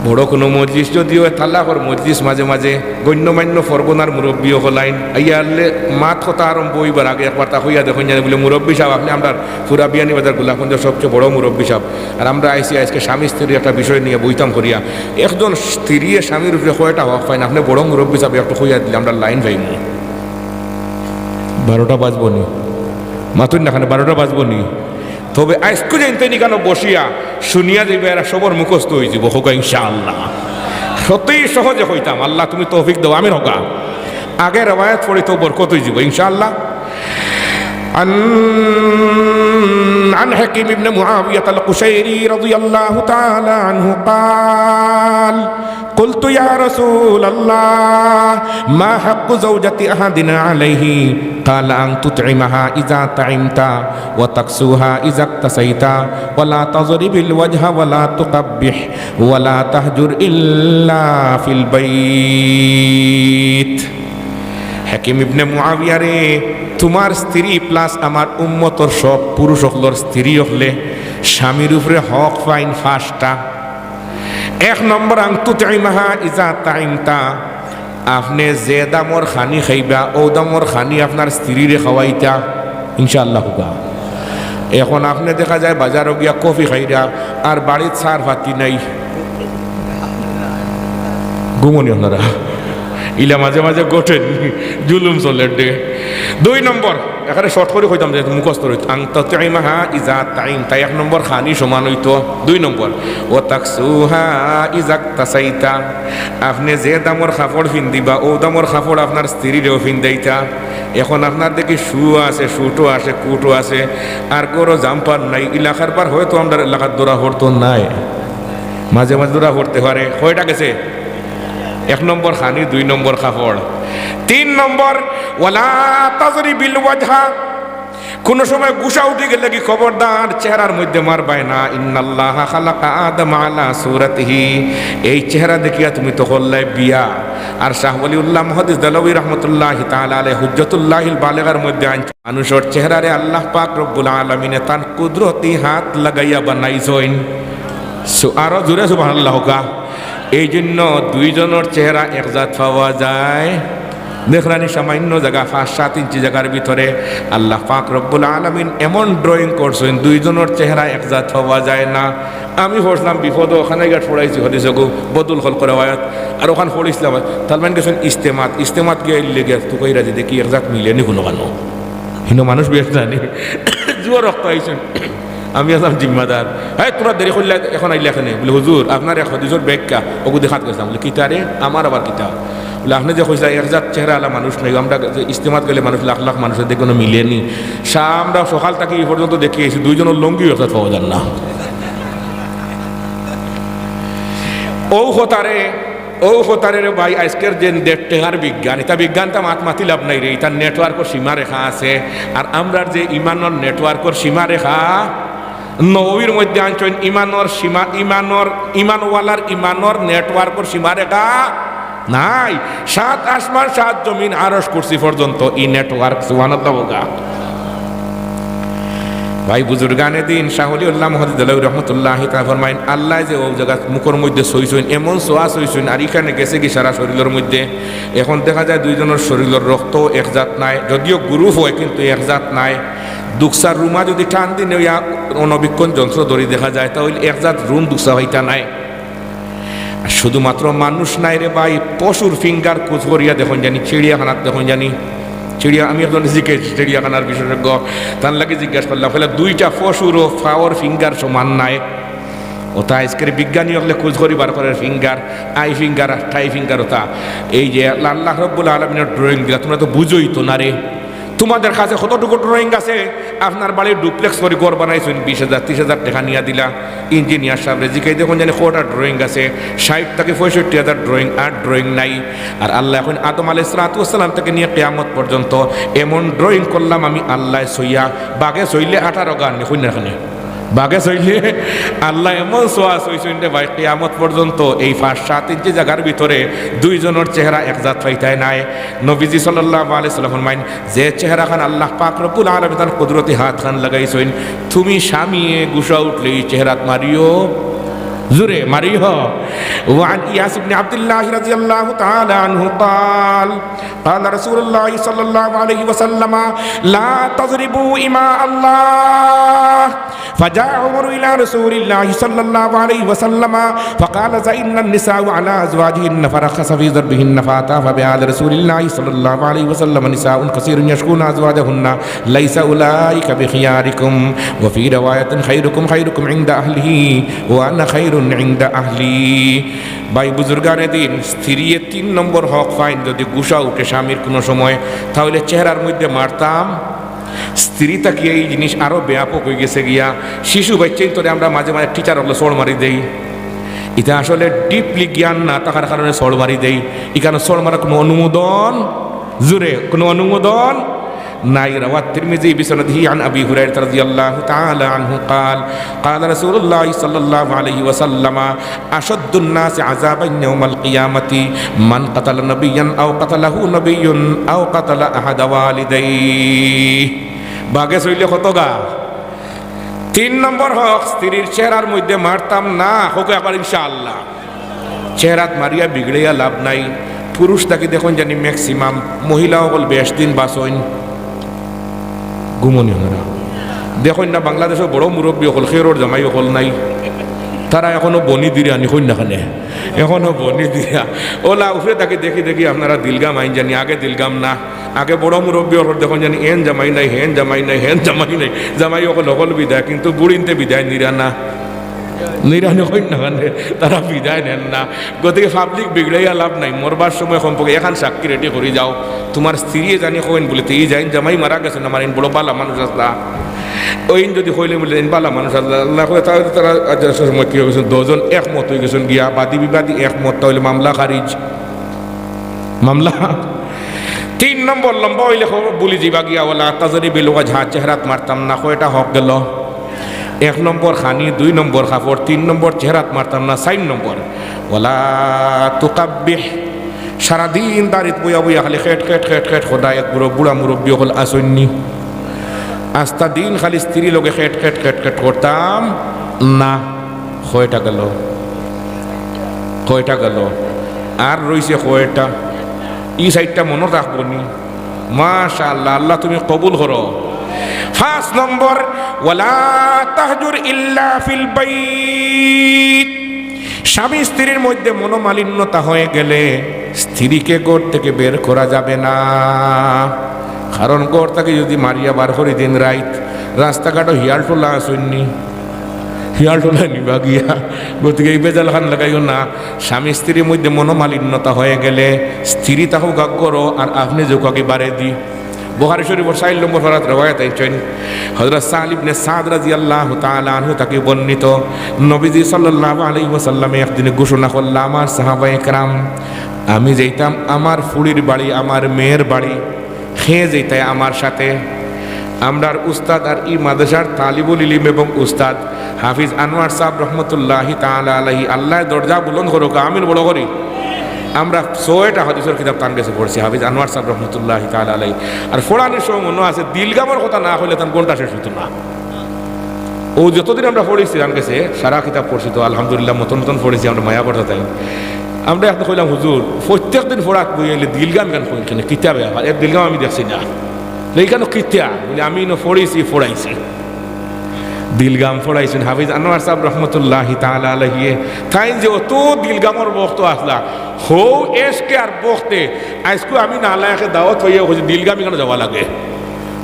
বড় কুনু মজলিস, যদিও তালাকর মজলিস, মাঝে মাঝে গণ্যমান্য ফরগনার মুরব্বি অকল আইন, আইয়া আরলে মাত কথা আরম্ভ অইবার আগে একবার তা কইয়া দেখইন জানি, বুলে, "মুরব্বি সাব, আপনে আমরার পুরা বিয়ানীবাজার গোলাপগঞ্জর সবচেয়ে বড় মুরব্বি সাব, আর আমরা আইছি আইজকে স্বামী স্ত্রীর একটা বিষয় নিয়া বইতাম করিয়া। একজন স্ত্রীয়ে স্বামীর উপরে কয়টা হক পাইন, আপনে বড় মুরব্বি সাব, একটু কইয়া দিলে আমরা লাইন পাইমু।" বারোটা বাজবো নি? মাতুন না কেনে, বারোটা বাজবো নি? তবে আইজকু যেইন তেইন ইখানো বসিয়া শুনিয়া যাইবা, এরা সবর মুখস্থ অইযিবো, কউক্কা ইনশাআল্লাহ। অতি সহজে কইতাম, আল্লাহ তুমি তৌফিক দেও, আমিন কউক্কা। আগে রেওয়ায়াত পড়ি তো বরকত অইযিবো ইনশাআল্লাহ। عن، عن حكيم بن معاوية القشيري رضي الله تعالى عنه قال: قلت: يا رسول الله، ما حق زوجة أحدنا عليه؟ قال: أن تطعمها إذا طعمت، وتكسوها إذا اكتسيت، ولا تضرب الوجه، ولا تقبح، ولا تهجر إلا في البيت। হাকিম ইবনে মুআবিয়া রে, তুমার স্ত্রী plus আমার উম্মতর সব পুরুষ অকলর স্ত্রী অকলে স্বামীর উপরে হক পাইন পাঁচটা। এক নম্বর, আন তুতইমাহা ইজা তাইমতা, আপনে যে দামর খানি খাইবা, অউ দামর খানি আপনার স্ত্রীরে খাওয়াইতা, ইনশাআল্লাহ কউক্কা। এখন আপনে দেখা যায় বাজারো গিয়া কফি খাইরা, আর বাড়িত চার পাতি নাই। ঘুমো নি আপনারা? ইলা মাঝে মাঝে ঘটেনি, জুলুম চলের দে। দুই নম্বর, এখানে short করি কইতাম যে মুখস্থ রইত, আন তুতইমাহা ইজা তাইমতা, এক নম্বর খানি সমান অইতো। দুই নম্বর, ওয়া তাকসুহা ইজা ইকতাসাইতা, আপনে যে দামর কাপড় ফিন্দিবা, অউ দামর কাপড় আপনার স্ত্রীরেও ফিন্দাইতা। এখন আপনার দেখি shoe আছে, suit-ও আছে, coat-ও আছে, আর ঘরো jumper নাই, ইলা কারবার হয়তো আমরার এলাকাত ধরা পড়তো নায়, মাঝে মাঝে ধরা পড়তে পারে। কয়টা গেছে? এক নম্বর খানি, দুই নম্বর কাপড়। তিন নম্বর, ওয়ালা তাজরিবিল ওয়াজহা, কুনু সময় গুসা উঠি গেলে কি খবরদার চেহারার মধ্যে মারবায় না। ইন্নাল্লাহা খালাকা আদামা আলা সুরাতিহি, এই চেহারা দেখিয়া তুমি তো করলায় বিয়া। আর শাহ ওয়ালিউল্লাহ মুহাদ্দিস দেহলভী রহমতুল্লাহি তাআলা আলাইহি হুজ্জাতুল্লাহিল বালিগার মধ্যে আনছইন, মানুষর চেহারারে আল্লাহ পাক রব্বুল আলামিনে তান কুদরতি হাত লাগাইয়া বানাইছইন। সু-, আরো জোরে সুবহানাল্লাহ কউক্কা। এই জন্য দুইজনর চেহারা এক জাত পাওয়া যায়। দেখরানি সামান্য জাগা, পাঁচ সাত ইঞ্চি জাগার ভিতরে আল্লাহ পাক রব্বুল আলামিন এমন drawing করছইন, দুইজনর চেহারা এক জাত পাওয়া যায় না। আমি পড়ছিলাম বিপদো, ওখানে গিয়া পড়াইছি হাদিস গো, বদুল খলকর রেওয়ায়াত, আর ওখান পড়ছিলাম, তার মানে গেছইন ইজতেমাত, ইজতেমাত গিয়া ইল্লে গিয়া তুকাইরা যে দেখি এক জাত মিলেনি কুনুখানো। হিনো মানুষ বেশ জানি, জুয়া রক্ত আইছইন। আমি আছলাম জিম্মাদার। "হে, তুমরা দেরি করলা, এখন আইলা কেনে?" বুলে, "হুজুর, আপনার এক হাদিসর ব্যাখ্যা, অগু দেখাত গেছলাম।" বুলে, "কিতা রে? আমার আবার কিতা?" বুলে, "আপনে যে কইছলা এক জাত চেহারা আলা মানুষ নাই, আমরা যে ইজতেমাত গেলে মানুষ লাখ লাখ মানুষ দেখি কুনু মিলেনি। সা-, আমরা সকাল থাকি ই পর্যন্ত দেখি আইছি, দুইজনর লুঙ্গিও এক জাত পাওয়া যার না।" অউ কথারে অউ কথারে রে ভাই, আইজকের যে দেড় টেকার বিজ্ঞান, ইতা বিজ্ঞানটা মাত মাতি লাভ নাই রে, ইতার networkর সীমারেখা আছে। আর আমরার যে ইমানর networkর সীমারেখা, নববীর মধ্যে আনছইন, ইমানর সীমা, ইমানর, ইমানওয়ালার ইমানর networkর সীমারেখা নাই। সাত আসমান, সাত জমিন, আরশ, কুরসি পর্যন্ত ই network, সুবহানাল্লাহ কউক্কা। ভাই বুজুর্গানে দিন শাহ ওলিউল্লাহ মুহাদ্দিস দেহলভী রহমতুল্লাহি তাআলা ফরমাইন, আল্লায় যে অউ জাগাত মুখর মধ্যে ছইছইন, এমন ছোঁয়া ছইছইন, আর ইখানে গেছেগি সারা শরীলর মধ্যে। এখন দেখা যায় দুইজনর শরীলর রক্ত এক জাত নায়, যদিও group অয় কিন্তু এক জাত নায়। দুকসার রুমা যদি টান দিন অইয়া অণুবীক্ষণ যন্ত্র ধরি দেখা যায়, তা অইলে এক জাত রুম দুকসা অইতা নায়। আর শুধুমাত্র মানুষ নায় রে ভাই, পশুর finger খুজ করিয়া দেখইন জানি, চিড়িয়াখানাত দেখইন জানি। চিড়িয়া-, আমি একজনরে জিজ্ঞেস, চিড়িয়াখানার বিশেষজ্ঞ, তার লাগি জিজ্ঞাসা করলাম, কইলা, "দুইটা পশুরও পাওর finger সমান নায়।" অতা আইজকের বিজ্ঞানী অকলে খুজ করি বার করের finger, eye finger আর thigh finger অতা। এই যে আল্লাহ, আল্লাহ রব্বুল আলামিনের drawing দিলা, তুমরা তো বুঝোই তো না রে। তোমাদের কাছে কতটুকু drawing আছে? আপনার বাড়ির duplex করি ঘর বানাইছইন, বিশ হাজার, ত্রিশ হাজার টেকা নিয়া দিলা, engineer সাবরে জিকাই দেখইন জানি কয়টা drawing আছে, ষাইট থাকি পঁয়ষট্টি হাজার drawing, আর drawing নাই। আর আল্লায় কইন, আদম আলাইহিস সালাতু ওয়াস সালাম থাকি নিয়া কিয়ামত পর্যন্ত এমন drawing করলাম আমি আল্লায় ছইয়া, বাঘে ছইলে আঠারো গান, কইন না কেনে? বাঘে ছইলে আল্লায় এমন ছোঁয়া ছইছইন রে ভাই, কিয়ামত পর্যন্ত এই পাঁচ সাত ইঞ্চি জাগার ভিতরে দুইজনর চেহারা এক জাত পাইতায় নায়। নবীজি সাল্লাল্লাহু আলাইহি ওয়াসাল্লাম ফরমাইন, যে চেহারাখান আল্লাহ পাক রব্বুল আলামিন তান কুদরতি হাতখান লাগাইছইন, তুমি স্বামীয়ে গুসা উঠলে ই চেহারাত মারিও। জুরে মারি হ। وعن إياس بن عبد الله رضي الله تعالى عنه قال: قال رسول الله صلى الله عليه وسلم: لا تضربوا إماء الله. فجاء عمر إلى رسول الله صلى الله عليه وسلم فقال: زئن النساء على أزواجهن فرخص في ضربهن، فأتى فبعهد رسول الله صلى الله عليه وسلم نساء كثير يشكون أزواجهن، ليس أولئك بخياركم، وفي رواية خيركم خيركم عند أهله وأنا خير عند أهلي. ভাই বুজুর্গানে দিন, স্ত্রীয়ে তিন নম্বর হক পাইন, যদি গুসা উঠে স্বামীর কুনু সময়, তাহলে চেহারার মধ্যে মারতাম। স্ত্রী থাকি এই জিনিস আরো ব্যাপক অইগেছে গিয়া। শিশু বাইচ্চাইন্তরে আমরা মাঝে মাঝে টিচার অকলে চড় মারি দেই, ইটা আসলে deeply জ্ঞান না থাকার কারণে চড় মারি দেই। ইখানো চড় মারার কুনু অনুমোদন, জুরে, কুনু অনুমোদন নাই। رواه الترمذي بسنده عن أبي هريرة رضي الله تعالى عنه قال: قال رسول الله صلى الله عليه وسلم: أشد الناس عذابا يوم القيامة من قتل نبيا أو قتله نبي أو قتل أحد والديه. বাগে চইলে কত গা? তিন নম্বর হক, স্ত্রীর চেহারার মধ্যে মারতাম না। হক একবার ইনশাআল্লাহ। চেহারাত মারিয়া বিগড়াইয়া লাভ নাই। পুরুষ থাকি দেখইন জানি maximum, মহিলা অকল বেশ দিন বাঁচইন। ঘুমনি আমরা দেখইন না, বাংলাদেশো বড় মুরব্বি অকল, খেরর জামাই অকল নাই, তারা এখনো বনি দিরা নি কইন না কেনে, এখনো বনি দিরা। ওলা উপরে থাকি দেখি দেখি আপনারা দিলগাম আইন জানি, আগে দিলগাম না। আগে বড় মুরব্বি অকল দেখইন জানি, এন জামাই নাই, হেন জামাই নাই, হেন জামাই নাই, জামাই অকল অকল বিদায়, কিন্তু বুড়িন্তে বিদায় নিরা না। নিরা নি কইন না কেনে, তারা বিদায় নেন না। গতিকে public বিগড়াইয়া লাভ নাই, মরবার সময় কমপক্ষে এখান সাক্ষী ready করি যাও। তুমার স্ত্রীয়ে জানি কইন বুলে, "তে ই যাইন জামাই মারা গেছইন, আমার ইন বড় বালা মানুষ আছলা।" ওইন যদি কইলে বুলে, "ইন বালা মানুষ আছলা", আল্লাহ কয়, তাহলে তারা আজ সময় কি অইগেছইন, দুইজন একমত অইগেছইন গিয়া, বাদী বিবাদী একমত, তাহলে মামলা খারিজ। মামলা। তিন নম্বর লম্বা অইলে খবর ভুলি যিবা গিয়া, ওয়ালা তাজরিবিল ওয়াজহা, চেহারাত মারতাম না। কয়টা হক গেল? এক নম্বর খানি, দুই নম্বর কাপড়, তিন নম্বর চেহারাত মারতাম না, চাইর নম্বর ওয়ালা তুকাব্বিহ। সারাদিন দাড়িত বইয়া বইয়া খালি খেট খেট খেট খেট করতা, এক বুড়া বুড়া মুরব্বি অকল আছইন নি, আস্তা দিন খালি স্ত্রী লগে খেট খেট খেট খেট করতাম না। কয়টা গেল? কয়টা গেল? আর রইছে কয়টা? ই চাইরটা মনো রাখবো নি? মাশাআল্লাহ, আল্লাহ তুমি কবুল করো। পাঁচ নম্বর, ওয়ালা তাহজুর ইল্লা ফিল বাইত। স্বামী স্ত্রীর মধ্যে মনোমালিন্যতা হয়ে গেলে স্ত্রীকে ঘর থেকে বের করা যাবে না, কারণ ঘর থাকি যদি মারিয়া বার করি দিন রাইত, রাস্তাঘাটো হিয়াল টোলা আছইন নি, হিয়াল টোলা নিবা গিয়া। গতিকে ই বেজাল খান লাগাইও না। স্বামী স্ত্রীর মধ্যে মনোমালিন্যতা হয়ে গেলে স্ত্রী থাকউক ঘরো আর আপনে যাউক্কা গি বারেদি। বুখারী শরীফর চাইর নম্বর পারাত রেওয়ায়াত আইছইন হযরত সাহল ইবনে সাদ রাদিয়াল্লাহু তাআলা আনহু থাকি বর্ণিত, নবীজি সাল্লাল্লাহু আলাইহি ওয়াসাল্লামে একদিন ঘোষণা করলা, "আমার সাহাবায়ে কেরাম, আমি যাইতাম আমার ফুড়ির বাড়ি, আমার মেয়ের বাড়ি, হে যাইতায় আমার সাথে।" আমরার উস্তাদ আর ই মাদ্রাসার তালিবুল ইলিম এবং উস্তাদ হাফিজ আনোয়ার সাহেব রহমতুল্লাহি তাআলা আলাইহি, আল্লায় দরজা বুলন্দ করুক, আমিন বড় করি। আমরা ছয়টা হাদিসর কিতাব তান গেছে পড়ছি, হাফিজ আনোয়ার সাহেব রহমতুল্লাহি তাআলা আলাইহি। আর পড়ানির সময় মনো আছে, দিলগামর কথা না কইলে তান ঘন্টা শেষ অইতো না। অউ যতদিন আমরা পড়ছি তান গেছে, সারা কিতাব পড়ছি তো আলহামদুলিল্লাহ, মতন মতন পড়ছি, আমরা মায়া করতা তাইন। আমরা এখন কইলাম, "হুজুর, প্রত্যেক দিন পড়াত বইলে দিলগাম ইখান কইন কেনে, কিতাবে আবার এক দিলগাম আমি দেখছি না।" "লে ইখানো কিতা?" বলে, "আমি ইনো পড়ছি, পড়াইছি।" দিলগাম পড়াইছইন হাফিজ আনোয়ার সাহেব রহমতুল্লাহি তাআলা আলাইহি। তাইন যে অত দিলগামর ভক্ত আছলা, হউ এশকে আর ভক্তে, আইজকু আমি নালায়েকে দাওয়াত পাইয়া কইছি, "দিলগাম ইখানো যাওয়া লাগে।"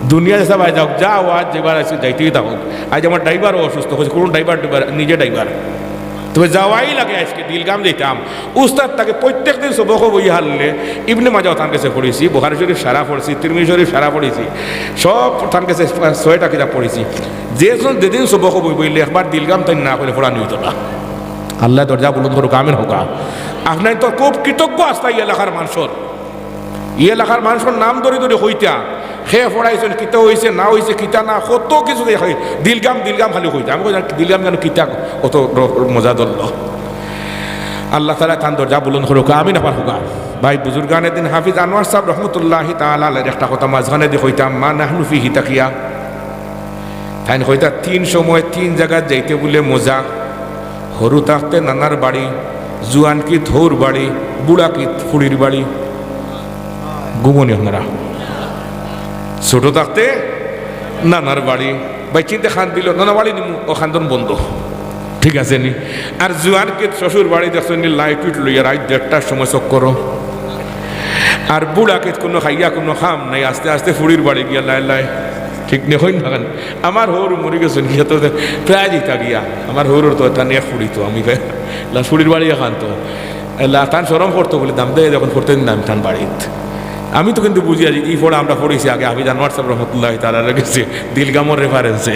দুনিয়া যেছা ভাই যাউক, যাও, আইজ যেবার আইছি যাইতেউ থাকউক। আইজ আমার ড্রাইভারও অসুস্থ, কইছি, "কুন ড্রাইভার?" ড্রাইভার, নিজে ড্রাইভার। তবে যাওয়াই লাগে আইজকে, দিলগাম যাইতাম। উস্তাদ থাকি প্রত্যেক দিন সবক বই হারলে, ইবনে মাজাহ তান গেছে পড়ছি, বুখারী শরীফ সারা পড়ছি, তিরমিজি শরীফ সারা পড়ছি, সব তান গেছে ছয়টা কিতাব পড়ছি। যেদিন যেদিন সবক বই বইলে একবার দিলগাম তাইন না কইলে পড়ানি অইতো না। আল্লায় দরজা বুলন্দ করুক, আমিন কউক্কা। আপনাইন তো খুব কৃতজ্ঞ আছলা ই এলাকার মানষর। ই এলাকার মানষর নাম ধরি ধরি কইতা, কে পড়াইছইন, কিতা অইছে না অইছে, কিতা না, কত কিছু যে কই, দিলগাম, দিলগাম খালি কইতা। আমি কইতাম, "দিলগাম ইখানো কিতা অত র-, মজা ধরলো?" আল্লাহ তাআলায় তান দরজা বুলন্দ করুক, আমিন আবার কউক্কা। ভাই বুজুর্গানে দিন হাফিজ আনোয়ার সাহেব রহমতুল্লাহি তাআলা আলাইহির একটা কথা মাঝখানেদি কইতাম, "মা নাহনু ফিহি" থাকিয়া। তাইন কইতা, "তিন সময় তিন জাগাত যাইতে বুলে মজা।" হুরু থাকতে নানার বাড়ি, জুয়ান কিত হউর বাড়ি, বুড়া কিত ফুড়ির বাড়ি। ঘুমো নি আপনারা? ছোট থাকতে নানার বাড়ি, বাইচ্চিন্তে কান্দিলো, নানা বাড়ি নিমু, অউ কান্দন বন্ধ। ঠিক আছে নি? আর জুয়ান কিত শ্বশুর বাড়ি দেখছইন নি, লাইট উইট লইয়া রাইত দেড়টার সময় চক্করো। আর বুড়া কিত কুনু খাইয়া কুনু কাম নাই, আস্তে আস্তে ফুড়ির বাড়ি গিয়া লায় লায়। ঠিক নি, কইন না কেনে? আমার হউর মরি গেছইন গিয়া তো প্রায় যাইতা গিয়া। আমার হউরর তো এতা নিয়া ফুড়ি তো আমি লা ফুড়ির বাড়ি এখান তো। এলা তান শরম করতো বলে দাম দেয় যখন পড়তে দিন আমি তান বাড়িত। আমি তো কিন্তু বুঝি আছি, ই পড়া আমরা পড়ছি আগে হাফিজ আনোয়ার সাহেব রহমতুল্লাহ তাআলার গেছে, দিলগামর রেফারেন্সে,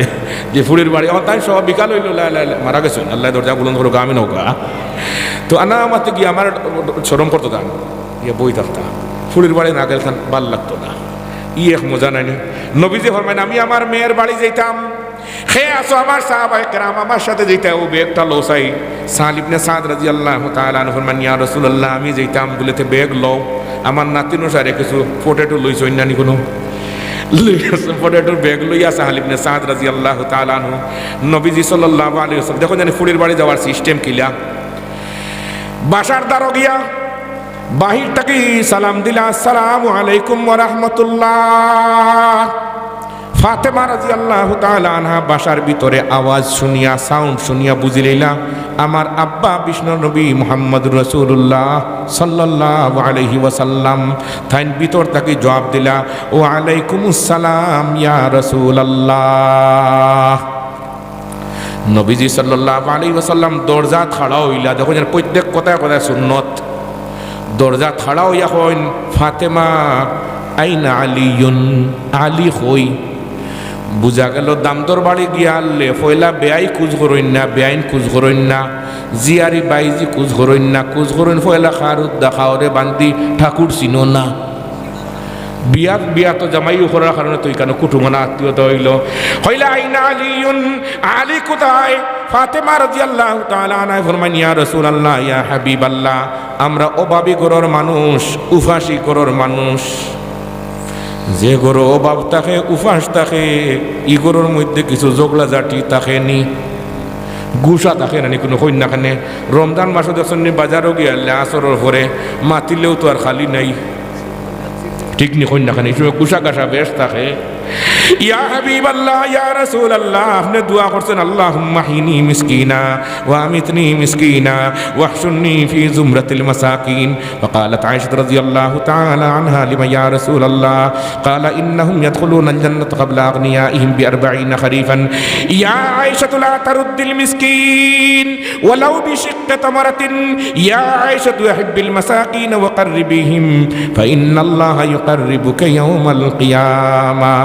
যে ফুড়ির বাড়ি, অখন তাইন সব বিকাল অইলো, লা, লা, লা, মারা গেছইন, আল্লায় দরজা বুলন্দ করুক, আমিন কউক্কা। তো আনা আমাতে গিয়া আমার শরম করতো দাম, গিয়া বই থাকতা, ফুড়ির বাড়ি না গেলে তান ভালা লাগতো না। ই এক মজা নায় নি? নবীজি ফরমাইন, আমি আমার মেয়ের বাড়ি যাইতাম, কে আছো আমার সাহাবায়ে কেরাম, আমার সাথে যাইতা, অউ ব্যাগটা লও চাই। সাহাল ইবনে সাদ রাদিয়াল্লাহু তাআলা আনহু ফরমান, ইয়া রাসূলুল্লাহ, আমি যাইতাম। বলে, তে ব্যাগ লও, আমার নাতিন সারে কিছু পটেটো লইছইন না নি কুনু? পটেটোর ব্যাগ লইয়া সাহাল ইবনে সাদ রাদিয়াল্লাহু তাআলা আনহু নবীজি সাল্লাল্লাহু আলাইহি ওয়াসাল্লাম, দেখো জানি ফুড়ির বাড়ি যাওয়ার সিস্টেম কিলা। বাসার দ্বারো গিয়া বাহির থাকি সালাম দিলা, আসসালামু আলাইকুম ওয়া রাহমাতুল্লাহ। ফাতেমা রাদিয়াল্লাহু তাআলা আনহা বাসার ভিতরে আওয়াজ শুনিয়া, সাউন্ড শুনিয়া বুঝিলাইলা, আমার আব্বা বিষ্ণু নবী মুহাম্মদুর রাসূলুল্লাহ সাল্লাল্লাহু আলাইহি ওয়াসাল্লাম। তাইন ভিতর থাকি জবাব দিলা, ওয়া আলাইকুমুস সালাম ইয়া রাসূলুল্লাহ। নবীজি সাল্লাল্লাহু আলাইহি ওয়াসাল্লাম দরজাত খাড়া অইলা, দেখো যেন প্রত্যেক কথায় কথায় সুন্নত। দরজাত খাড়া অইয়া কইন, ফাতেমা, আইনা আলিয়ুন, আলী কই? বুঝা গেল দামদর বাড়ি গিয়া আনলে পয়লা বেয়াই খুজ করইন না, বেয়াইন খুজ করইন না, জিয়ারি বাইজি খুজ করইন না, খুজ করইন পয়লা খারুদ দেখাওরে বান্দি ঠাকুর চিনো না। বিয়াত, বিয়াত তো জামাইও করার কারণে তো ইখানো কুটুমানা আত্মীয়তা অইলো। কইলা, আইনা আলিয়ুন, আলী কোথায়? ফাতেমা রাদিয়াল্লাহু তাআলা আনহা ফরমাইন, ইয়া রাসূলুল্লাহ, ইয়া হাবিবাল্লাহ, আমরা অভাবী ঘরর মানুষ, উপাসী ঘরর মানুষ। যে ঘরো অভাব থাকে, উপাস থাকে, ই ঘরর মধ্যে কিছু ঝগড়াঝাটি থাকে নি, গুসা থাকে না নি কুনু কইন না কেনে? রমজান মাসো দেখছইন নি বাজারো গিয়া আইলে আসরর পরে মাতিলেও তো আর খালি নাই। ঠিক নি কইন না কেনে? ই সময় গুসা গাসা বেশ থাকে। ইয়া হাবিবাল্লাহ, ইয়া রাসূলুল্লাহ, আপনে দোয়া করছেন, আল্লাহুম্মা আহইনি মিসকিনা ওয়া আমিতনি মিসকিনা ওয়াহশুরনি ফি জুমরাতিল মাসাকিন। وقالت عائشة رضي الله تعالى عنها: لم يا رسول الله؟ قال: إنهم يدخلون الجنة قبل أغنيائهم بأربعين خريفا. يا عائشة لا تردي المسكين ولو بشق تمرة. يا عائشة أحبي المساكين وقربيهم فإن الله يقربك يوم القيامة.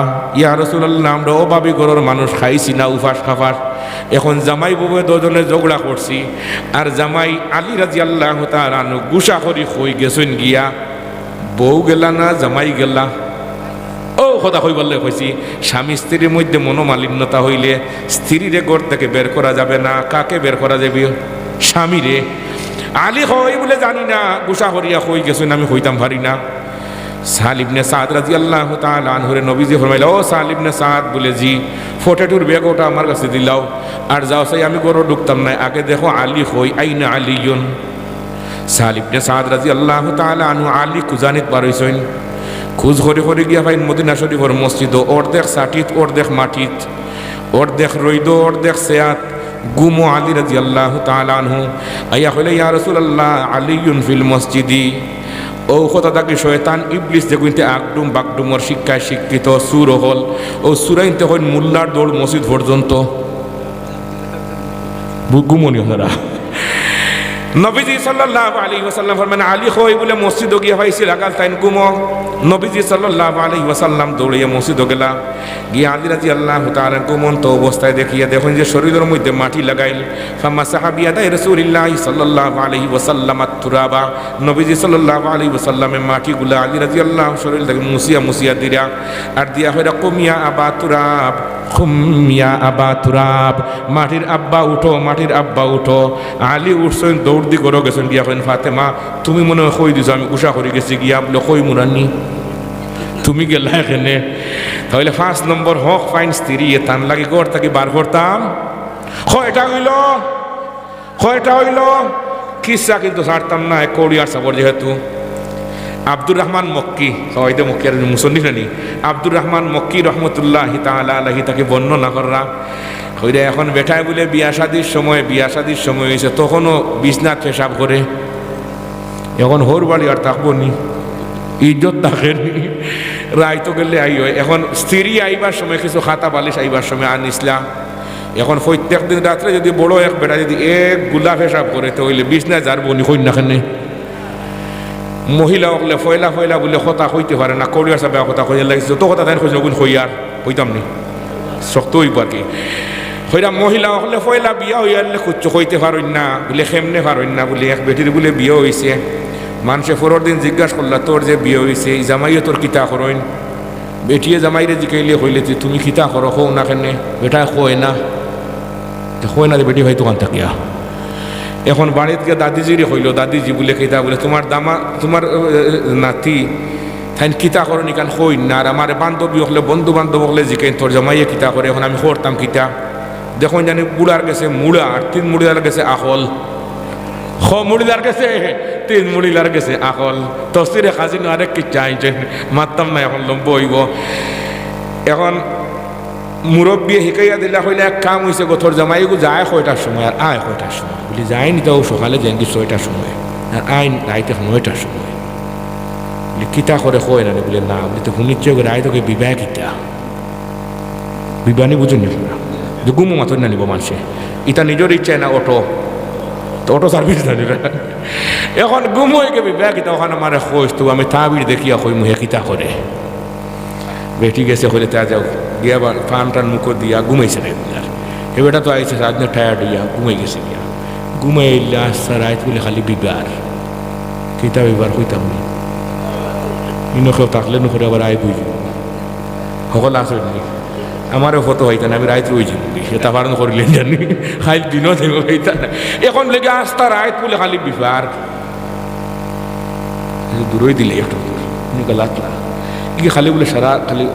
ইয়া রাসূলুল্লাহ, আমরা অভাবী ঘরর মানুষ, খাইছি না উপাস খাপাস। এখন জামাই বউয়ে দুইজনে ঝগড়া করছি, আর জামাই আলী রাদিয়াল্লাহু তাআলা আনহু গুসা করি কই গেছইন গিয়া, বউ গেলা না জামাই গেলা? অউ কথা কইবার লাগি কইছি, স্বামী স্ত্রীর মধ্যে মনোমালিন্যতা অইলে স্ত্রীরে ঘর থাকি বের করা যাবে না। কাকে বের করা যাইবো? স্বামীরে। আলী কই বুলে জানি না, গুসা করিয়া কই গেছইন আমি কইতাম পারি না। সাহাল ইবনে সাদ রাদিয়াল্লাহু তাআলা আনহুরে নবীজি ফরমাইলা, ও সাহাল ইবনে সাদ, বুলে জি, পটেটোর ব্যাগ অটা আমার গেছে দিলাও, আর যাও চাই আমি ঘরো ঢুকতাম নায়, আগে দেখো আলী কই, আইনা আলিয়ুন। সাহাল ইবনে সাদ রাদিয়াল্লাহু তাআলা আনহু আলী খুজানিত বার অইছইন। খুজ করি করি গিয়া পাইন মদিনা শরীফর মসজিদো, অর্ধেক ছাটিত, অর্ধেক মাটিত, অর্ধেক রইদো, অর্ধেক ছেয়াত, ঘুমো আলী রাদিয়াল্লাহু তাআলা আনহু। আইয়া কইলা, ইয়া রাসূলুল্লাহ, আলিয়ুন ফিল মসজিদি। অউ কথা থাকি শয়তান ইবলিস যেগুইনতে আগডুম বাগডুমর শিক্ষায় শিক্ষিত, চুর অকল, অউ চুরাইন্তে কইন মোল্লার দৌড় মসজিদ পর্যন্ত। বু-, ঘুমো নি আপনারা? নবীজি সাল্লাল্লাহু আলাইহি ওয়াসাল্লাম ফরমাইন, আলী কই বুলে মসজিদো গিয়া পাইছি লাগাল তাইন ঘুমো। নবীজি সাল্লাল্লাহু আলাইহি ওয়াসাল্লাম দৌড়াইয়া মসজিদো গেলা। গিয়া আলী রাদিয়াল্লাহু তাআলা ঘুমন্ত অবস্থায় দেখিয়া দেখইন যে শরীলর মধ্যে মাটি লাগাইল। ফামাসাহা বিয়াদাই রাসূলিল্লাহি সাল্লাল্লাহু আলাইহি ওয়াসাল্লাম আত-তুরাবা। নবীজি সাল্লাল্লাহু আলাইহি ওয়াসাল্লামে মাটিগুলা আলী রাদিয়াল্লাহু শরীল থাকি মুছিয়া মুছিয়া দিরা। আর দিয়া কইরা, কুম ইয়া আবা তুরাব, কুম ইয়া আবা তুরাব। মাটির আব্বা উঠো, মাটির আব্বা উঠো। আলী উঠছইন, দৌড় দি ঘরো গেছইন, গিয়া কইন, ফাতেমা, তুমি মনে অয় কই দিছো, আমি গুসা করি গেছি গিয়া, বুলে, কইমু না নি? তুমি গেলায় কেনে? তাইলে পাঁচ নম্বর হক পাইন স্ত্রীয়ে, তান লাগি ঘর থাকি বার করতাম। কয়টা অইলো? কয়টা অইলো? কিচ্ছা কিন্তু ছাড়তাম না, এক কৌড়িয়ার সাবর যেহেতু। আব্দুর রহমান মক্কি, সবাইতে মক্কি আর মুসন্নিফ নানি, আব্দুর রহমান মক্কি রহমতুল্লাহি তাআলা আলাইহি তাকে বর্ণনা কররা। কইরা এখন বেটায় বুলে বিয়া শাদির সময়, বিয়া শাদির সময় অইছে, তখনও বিছনাত পেশাব করে। এখন হউর বাড়ি আর থাকবো নি, ইজ্জত থাকে নি, রাইতো গেলে আই অয়। এখন স্ত্রী আইবার সময় কিছু খাতা বালিশ আইবার সময় আনিছলা। এখন প্রত্যেক দিন রাত্রে যদি বড় এক বেটা যদি এক গুলা পেশাব করে, তে অইলে বিছনায় যারবো নি, কইন না কেনে? মহিলা অকলে পয়লা পয়লা বুলে কথা কইতে পারে না, কৌড়িয়ার সাবে কথা কইয়া লাগিছে, যত কথা তাইন কইছইন, অগুন কইয়ার কইতাম নি, শক্ত অইবো আর কি। কইরা মহিলা অকলে পয়লা বিয়া অইয়া আইলে কুচ্ছু কইতে পারইন না, বুলে কেমনে পারইন না, বুলে এক বেটির বুলে বিয়া অইছে, মানষে পরর দিন জিজ্ঞাস করলা, "তোর যে বিয়া অইছে, ই জামাইয়ে তোর কিতা করইন?" বেটিয়ে জামাইরে জিকাইলে কইলে, "তে তুমি কিতা করো, কও না কেনে?" বেটায় কয় না। তে কয় না, তে বেটি ভাই দোকান থাকিয়া। এখন বাড়িত গিয়া দাদিজিরে কইলো, দাদিজি বুলে, "কিতা?" বুলে, "তোমার দামা-, তোমার, এ, এ, নাতি, তাইন কিতা করইন ইখান কইন না, আর আমারে বান্ধবী অকলে, বন্ধু বান্ধব অকলে জিকাইন, তোর জামাইয়ে কিতা করে, এখন আমি করতাম কিতা?" দেখইন জানি বুড়ার গেছে মুড়া, আর তিন মুড়িদার গেছে আকল। খ মুড়িদার গেছে, তিন মুড়িদার গেছে আকল। তফসিরে খাজিন আরেক কিচ্ছা আনছইন, মাততাম না, এখন লম্বা অইবো। এখন মুরব্বিয়ে হিকাইয়া দিলা, কইলা, "এক কাম অইছে গো, তোর জামাইগু যায় কয়টার সময় আর আয় কয়টার সময়?" বুলে, "যাইন ইতা অউ সকালে যাইন গি ছয়টার সময়, আর আইন রাইতে নয়টার সময়।" বুলে, "কিতা করে কয় না নি?" বুলে, "না।" বুলে, "তে হুনিচ্ছ গো, রাইত ওকে বিবাহ কিতা?" বিবানি বুঝইন নি না? যে ঘুমো মাতইন না নি বা মানষে। ইতা নিজর ইচ্ছায় না অটো। তো অটো সার্ভিস না নিবে। এখন ঘুমো একে বিবাহ কিতা, ওখান আমারে কইস তো, আমি তাবির দেখিয়া কইমু হে কিতা করে। বেটি গেছে কইলে তা যাও। গিয়া আবার পান টান মুখো দিয়া ঘুমাইছে না এগুলার। হে বেটা তো আইছে সারাদিন টায়ার্ড অইয়া ঘুমাই গেছে গিয়া। ঘুমাই আইলে আস্তা রাইত বুলে খালি বিবার। কিতা বিবার কইতাম নি। ইনো কেউ থাকলে নুকরে আবার আই বুঝি। হকল আছে নি? আমারও ফটো হইতা না, আমি রাইত রই যাবো। এটা পালন করিলেন জানি। খাইল দিনও যাইব হইতা না। এখন লেগে আস্তা রাইত বুলে খালি বিফার। এই দূরই দিলে একটু দূর। নি গালাত না। কি খালি বুলে সারা খালি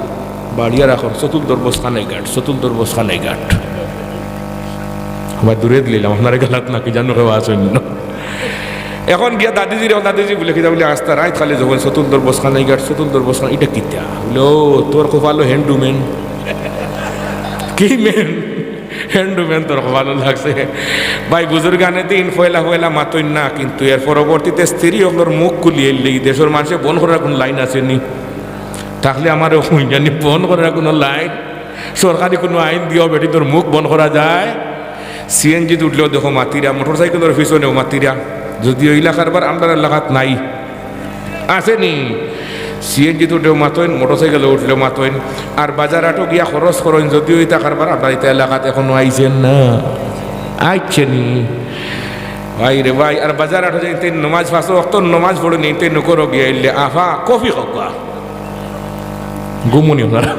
বাড়িয়া রাখো, চতুল দরবস খানাই ঘাট, চতুল দরবস খানাই ঘাট। আমার দূরে দিলাম, আপনারা গালাত না কি জানো কেউ আছেন না। এখন গিয়া দাদিজির, দাদিজি বুলে, "কিতা?" বুলে, "আস্তা রাইত খালি যখন চতুল দরবস খানাই ঘাট, চতুল দরবস খানাই, ইটা কিতা?" বুলে, "ও, তোর কপালো হ্যান্ডুম্যান।" "কি ম্যান?" "হ্যান্ডুম্যান তোর কপালো লাগছে।" ভাই, বুজুর্গানে দিন পয়লা পয়লা মাতইন না, কিন্তু এর পরবর্তীতে স্ত্রী অকলর মুখ খুলিয়া আইলে ই দেশর মানষে বন্ধ করার কুনু লাইন আছে নি? থাকলে আমারে কইন জানি বন্ধ করার কুনু লাইন, সরকারি কুনু আইন দিয়াও বেটিন্তর মুখ বন্ধ করা যায়? সিএনজিত উঠলেও দেখো মাতিরা, মোটরসাইকেলর পিছনেও মাতিরা, যদিও ইলা কারবার আমরার এলাকাত নাই, আছে নি? সিএনজিত উঠলেও মাতইন, মোটরসাইকেলো উঠলেও মাতইন, আর বাজার হাটো গিয়া খরচ করইন, যদিও ইতা কারবার আমরার ইতা এলাকাত এখনো আইছে না, আইছে নি? ভাই রে ভাই, আর বাজার হাটো যাইন তাইন নমাজ, পাঁচ ওয়াক্ত নমাজ পড়ইন, তাইন নকরো গিয়া আইলে, "আফা, কফি খাওকা।" ঘুমুনি আপনারা।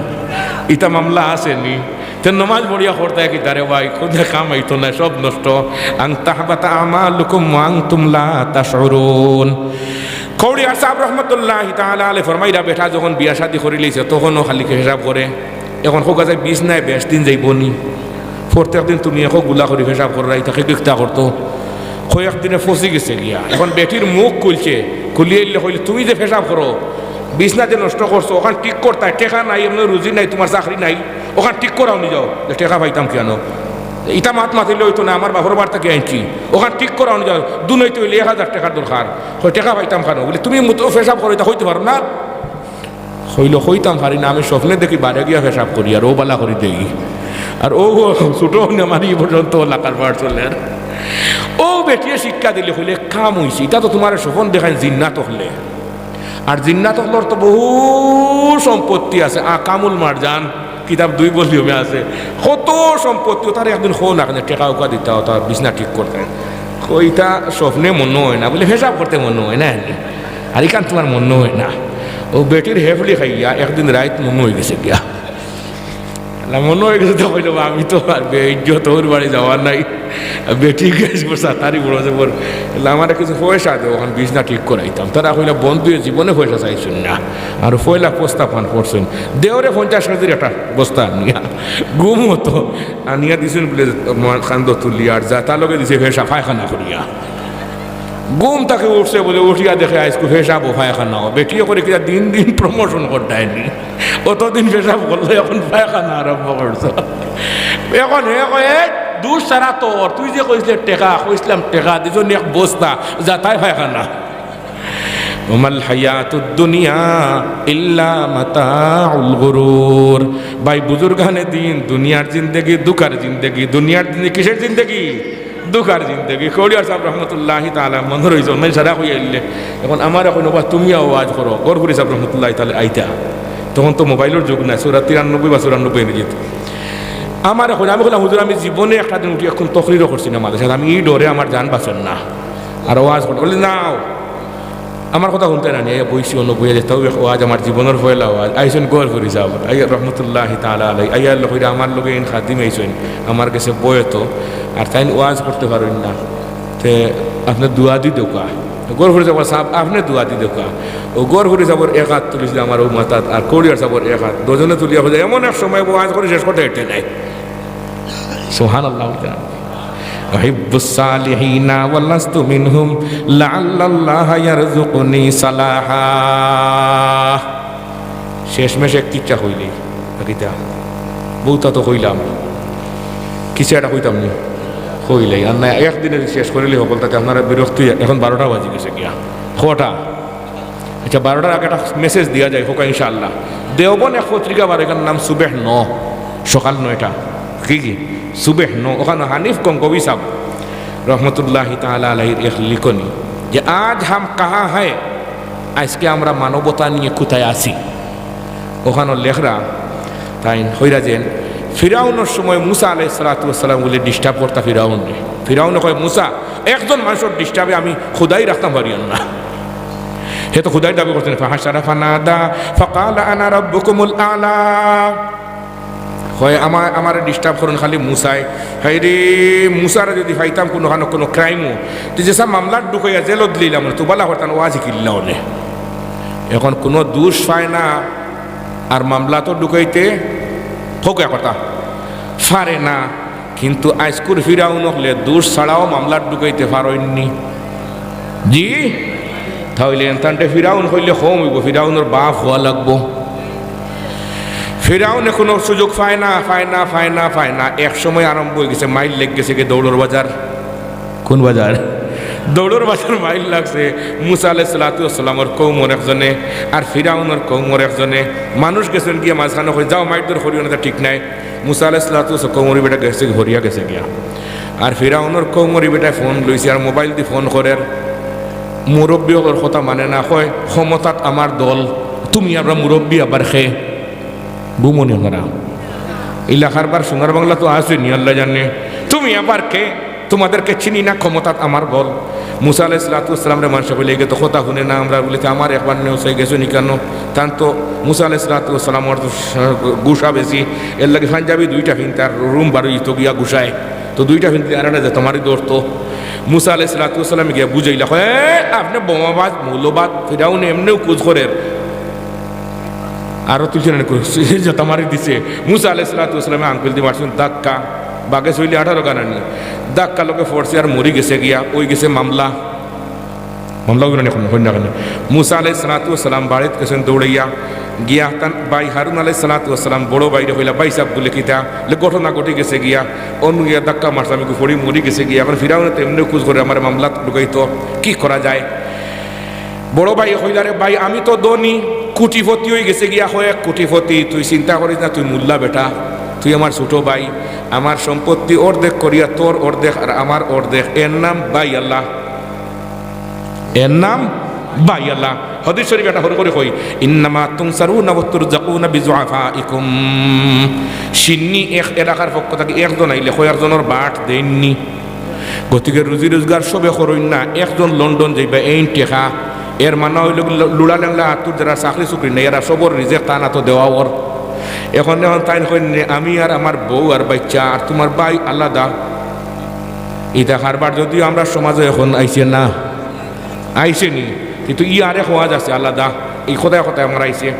ইতা মামলা আছে নি? তে নমাজ পড়িয়া করতায় কিতা রে ভাই? কুনু কাম অইতো না, সব নষ্ট। আন তাহবাতা আমালুকুম ওয়া আনতুম লা তাশউরুন। কৌড়িয়ার সাব রহমতুল্লাহি তাআলা আলাইহি ফরমাইরা, বেটা যখন বিয়া শাদি করিলাইছে, তখনও খালি পেশাব করে। এখন কউক্কা যায়, বিছনায় বেশ দিন যাইবো নি? প্রত্যেক দিন তুমি একো গুলা করি পেশাব কররায়, ইতা কিতা করতো? কয়েকদিনে ফসি গেছে গিয়া। এখন বেটির মুখ খুলছে, খুলিয়া আইলে কইলে, "তুমি যে পেশাব করো, বিছনা যে নষ্ট করছো, ওখান ঠিক করতায়, টেকা নাই, এমনে রুজি নাই, তুমার চাকরি নাই, ওখান ঠিক করাও নি যাও।" "তে টেকা পাইতাম কিয়ানো?" "ইতা মাত মাতিলে অইতো না, আমার বাপর বাড়ি থাকি আনছি, ওখান ঠিক করাও নি যাও, দুন অইতে অইলে এক হাজার টেকার দরকার।" কয়, "টেকা পাইতাম কিয়ানো?" বুলে, "তুমি মতো পেশাব করো, ইতা কইতে পারো না?" কইলো, "কইতাম পারি না, আমি স্বপ্নে দেখি বারে গিয়া পেশাব করি, আর অউ বালা করি দেই।" আর অউ, অউ ছোট অনে আমার ই পর্যন্ত অলা কারবার চলের। অউ বেটিয়ে শিক্ষা দিলে, কইলে, "কাম অইছে, ইতা তো তুমারে স্বপ্ন দেখাইন জিন্নাত অকলে। আর জিন্নাত অকলর তো বহু সম্পত্তি আছে, আকামুল মারজান।" কিতাব দুই ভলিউমে আছে। কত সম্পত্তি, অতারে একদিন কও না কেনে, টেকা উকা দিতা, অতা বিছনা ঠিক করতা। কয়, "ইতা স্বপ্নে মনো অয় না, বুলে পেশাব করতে মনো অয় না এনে। আর ইখান তুমার মনো অয় না।" অউ বেটির হেফলি খাইয়া একদিন রাইত মনো অইগেছে গিয়া। না, মনো অইগেছে তো কইলো, "আমি তো আর বেইজ্জত, অউর বাড়ি যাওয়ার নাই।" বেটি গেছে, বড় সাতারি বড় যে বড়। বলে, "আমারে কিছু পয়সা দেও, অখন বিছনা ঠিক করাইতাম।" তারা কইলা, "বন্ধু, এ জীবনে পয়সা চাইছইন না, আর পয়লা প্রস্তাব পান করছইন, দেওরে পঞ্চাশ কেজির একটা বস্তা আনিয়া।" ঘুম অতো আনিয়া দিছইন বলে, কান্দো তুলি, আর যাতা লগে দিছে পেশাব পায়খানা করিয়া। ঘুম থাকি উঠছে বলে, উঠিয়া দেখে আইজকু পেশাব ও পায়খানাও। বেটিয়ে করে কিতা দিন দিন promotion করতায়নি। অতদিন পেশাব করলো, অখন পায়খানা আরম্ভ করছে। অখন হে কয়, "এই দোষ সারা তোর, তুই যে কইছলে টেকা, কইছলাম টেকা, দিছইন এক বস্তা, যাতায় পায়খানা।" "ওমাল হায়াতুদ দুনিয়া ইল্লা মাতাউল গুরুর।" ভাই বুজুর্গানে দিন, দুনিয়ার জিন্দেগি ধুকার জিন্দেগি। দুনিয়ার জিন্দেগি কিসের জিন্দেগি? ধুকার জিন্দেগি। কৌড়িয়ার সাব রহমতুল্লাহি তাআলা মনো রইছে, অনলাইন সারা কইয়া আইলে। অখন আমারে কইন, "বাবা, তুমিও ওয়াজ করো।" গফুরি সাব রহমতুল্লাহি তাআলা আইতা। তখন তো মোবাইলর যুগ নাই, সূরা তিরানব্বই বা চুরানব্বই ইংরেজিত। আমারে কইন, আমি কইলাম, "হুজুর, আমি জীবনে একটা দিন উঠি অখন তকরিরও করছি না মাদ্রাসাত, আমি ই ডরে আমার জান বাঁচের না।" আর ওয়াজ করতে বলে, "নাও।" আমার কথা হুনতায় না নি, আইয়া বইছি, অনো বইয়া যে তাও এক ওয়াজ, আমার জীবনর পয়লা ওয়াজ। আইছইন গফুরি সাব, আইয়া রহমতুল্লাহি তাআলা আলাই, আইয়া লগে আমার লগে ইন খাদিম আইছইন, আমার গেছে বয়তো, আর তাইন ওয়াজ করতে পারইন না। তে আপনে দোয়া দি দেউক্কা। গফুরি সাব, "সাব, আপনে দোয়া দি দেউক্কা।" অউ গফুরি সাবর এক আত তুলিছিল আমার অউ মাথাত, আর কৌড়িয়ার সাবর এক আত, দুইজনে তুলিয়া কইছে, এমন এক সময় ওয়াজ করি শেষ করতে পারতে নাই। সুবহানাল্লাহ। উহিব্বুস সালিহিনা ওয়া লাস্তু মিনহুম লাআল্লাল্লাহা ইয়ারযুকুনি সালাহা। শেষমেশ এক কিচ্ছা কইলে, কিতা? বউতা তো কইলাম, কিচ্ছা এটা কইতাম নি? কইলাই। আর না, একদিনে শেষ করিলে হকলতা, আপনারা বিরক্ত অইয়া, অখন বারোটা বাজি গেছে গিয়া। কটা? আচ্ছা, বারোটার আগে একটা মেসেজ দিয়া যাই, হোক ইনশাআল্লাহ। দেওবন্দ এক পত্রিকা বার, এখান নাম সুবেহ ন, সকাল নয়টা। কি কি? সুবেহ ন। অখানো হানিফ গঙ্গোহী সাব রহমতুল্লাহি তাআলা আলাইহির এক লিখনি যে, "আজ হাম কাহা হ্যায়?" আইজকে আমরা মানবতা নিয়া কুথায় আছি? অখানো লেখরা, তাইন কইরা যেন, ফিরাউনর সময় মুসা আলাইহিস সালাতু ওয়াস সালাম বুলে disturb করতা ফিরাউনরে। ফিরাউনে কয়, "মুসা, একজন মানষর disturb-এ আমি খুদাই রাখতাম পারিয়ার না।" হে তো খুদাইর দাবি করছে না। ফাহাশারা ফানাদা ফাকালা আনা রাব্বুকুমুল আলা। কয়, "আমা-, আমারে disturb করইন খালি মুসায়।" হায়রে, মুসারে যুদি পাইতাম কুনুখানো কুনু crime-ও, তে যেসা মামলাত ঢুকাইয়া জেলত দিলাইলাম, তো বালা করতাম, ওয়াজ কিল্লা অনে। অখন কুনু দোষ পায় না, আর মামলাত ঢুকাইতে হোক এক কথা পারে না। কিন্তু আইজকুর ফিরাউন অকলে দোষ ছাড়াও মামলাত ঢুকাইতে পারইননি। জি, তাইলে এনতানতে ফিরাউন কইলে কম অইবো, ফিরাউনর বাপ হওয়া লাগবো। ফিরাউনে কুনু সুযোগ পায় না, পায় না, পায় না, পায় না। এক সময় আরম্ভ অইগেছে, মাইল লেগ গেছে গি দৌড়র বাজার। কুন বাজার? দৌড়র বাজার মাইল লাগছে। মুসা আলাইহিস সালাতু ওয়াস সালামর কওমর একজনে, আর ফিরাউনর কওমর একজনে। মানুষ গেছইন গিয়া মাঝখানো কয়, "যাও, মাইর দৌড় করিও না, ইটা ঠিক নায়।" মুসা আলাইহিস সালাতু ওয়াস সালামর কওমর বেটা গেছে গি, হরিয়া গেছে গিয়া। আর ফিরাউনর কওমর বেটায় ফোন লইছে, আর মোবাইল দি ফোন করের, মুরব্বি অকলর কথা মানে না, কয়, "ক্ষমতাত আমার দল, তুমি আমরা মুরব্বি আবার খে?" ঘুমো নি আপনারা? ইলা কারবার সোনার বাংলা তো আছে নি, আল্লায় জানে। "তুমি আবার কে? তোমাদেরকে চিনি না, ক্ষমতাত আমার বল।" মুসা আলাইহিস সালাতু ওয়াস সালামরে মানষে কইলে, "ইগে তো কথা হুনে না আমরার।" বুলে, "তে আমার একবার নেও চাই গেছো নি কেন?" তান তো মুসা আলাইহিস সালাতু ওয়াস সালামর তো গুসা বেশি, এরলাগি পাঞ্জাবি দুইটা ফিনতে আর রুম বারো ইতো গিয়া গুসায়। তো দুইটা ফিনতে আর একটা জেতা মারি ধরতো। মুসা আলাইহিস সালাতু ওয়াস সালামে গিয়া বুঝাইলা, কয়, "এ, আপনে বোমাবাজ, মৌলবাদ, ফিরাউন এমনেও কুজ করের।" আরো তুলছে না, জেতা মারি দিছে। মুসা আলাইহিস সালাতু ওয়াস সালামে আঙ্গুল দি মারছইন ধাক্কা, বাগে ছইলে আঠারো কানানি। ধাক্কা লগে পড়ছে আর মরি গেছে গিয়া, অই গেছে মামলা। মামলা অইলো না অখন, অইলো না অখন। মুসা আলাইহিস সালাতু ওয়াস সালাম বাড়িত গেছইন দৌড়াইয়া, গিয়া তান ভাই হারুন আলাইহিস সালাতু ওয়াস সালাম বড় ভাইরে কইলা, "ভাইসাব বুলে কিতা?" বুলে, "ঘটনা ঘটি গেছে গিয়া, অনো গিয়া ধাক্কা মারছে, আমি গু-, পড়ি মরি গেছে গিয়া, অখন ফিরাউনে তো এমনেও কুজ করের, আমারে মামলাত ঢুকাইতো, কি করা যায়?" বড় ভাইয়ে কইলা, "রে ভাই, আমি তো ধনী, কোটিপতি অই গেছে গিয়া, কয়েক কোটিপতি, তুই চিন্তা করিস না, তুই মোল্লা বেটা, তুই আমার ছোট ভাই, আমার সম্পত্তি অর্ধেক করিয়া তোর অর্ধেক আর আমার অর্ধেক, এর নাম ভাই আল্লাহ, এর নাম ভাই আল্লাহ।" হাদিস শরীফ এটা হর করে কই, "ইন্নামা তুনসারুনা ওয়া তুরজাকুনা বিজুআফাইকুম।" সিন্নি এক এলাকার পক্ষ থাকি একজন আইলে কয়েকজনর বাট দেইননি। গতিকে রুজি রোজগার সবে করইন না, একজন লন্ডন যাইবা এইন টেকা, এর মানে অইলো গি ল-, লুড়া লেংলা আতুর যারা চাকরি চুকরি নাই, এরা সবর রিজেক তান আতো দেওয়া অর। এখন, এখন তাইন কইন নি, "আমি আর আমার বউ আর বাইচ্চা, আর তুমার ভাই আলাদা।" ইতা কারবার যদিও আমরার সমাজো এখন আইছে না, আইছে নি, কিন্তু ই আরেক ওয়াজ আছে আলাদা, ই কথায় কথায় আমার আইছে।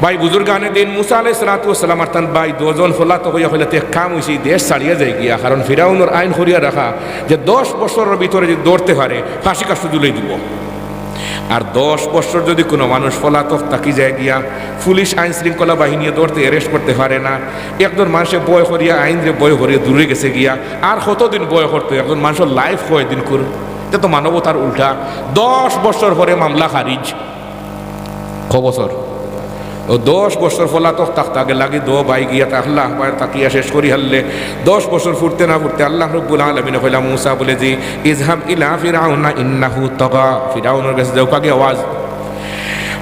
ভাই বুজুর্গানে দিন, মুসা আলাইহিস সালাতু ওয়াস সালাম আর তান ভাই দুইজন পলাতক অইয়া কইলা, "তে এক কাম অইছে, ই দেশ ছাড়িয়া যাইগিয়া, কারণ ফিরাউনর আইন করিয়া রাখা যে দশ বছরর ভিতরে যদি ধরতে পারে, ফাঁসি কাষ্ঠ ঝুলাই দিবো।" আর দশ বছর যদি কুনু মানুষ পলাতক থাকি যাইগিয়া, পুলিশ আইন শৃঙ্খলা বাহিনীয়ে ধরতে, arrest করতে পারে না। একজন মানষে ভয় করিয়া, আইনরে ভয় করিয়া দূরে গেছেগিয়া। আর কতদিন ভয় করতো? একজন মানষর life কয়দিন কর, ইটা তো মানবতার উল্টা। দশ বছর পরে মামলা খারিজ। ক বছর? অউ দশ বছর পলাতক থাকতা গেলাগি, দো ভাই গিয়া থাকলা, একবার থাকিয়া শেষ করি হারলে। দশ বছর ফুরতে না ফুরতে আল্লাহ রব্বুল আলামিনে কইলা মুসা বুলে জি, "ইযহাব ইলা ফিরআউনা ইন্নাহু তাগা।" ফিরাউনর গেছে যাউক্কা গিয়া ওয়াজ।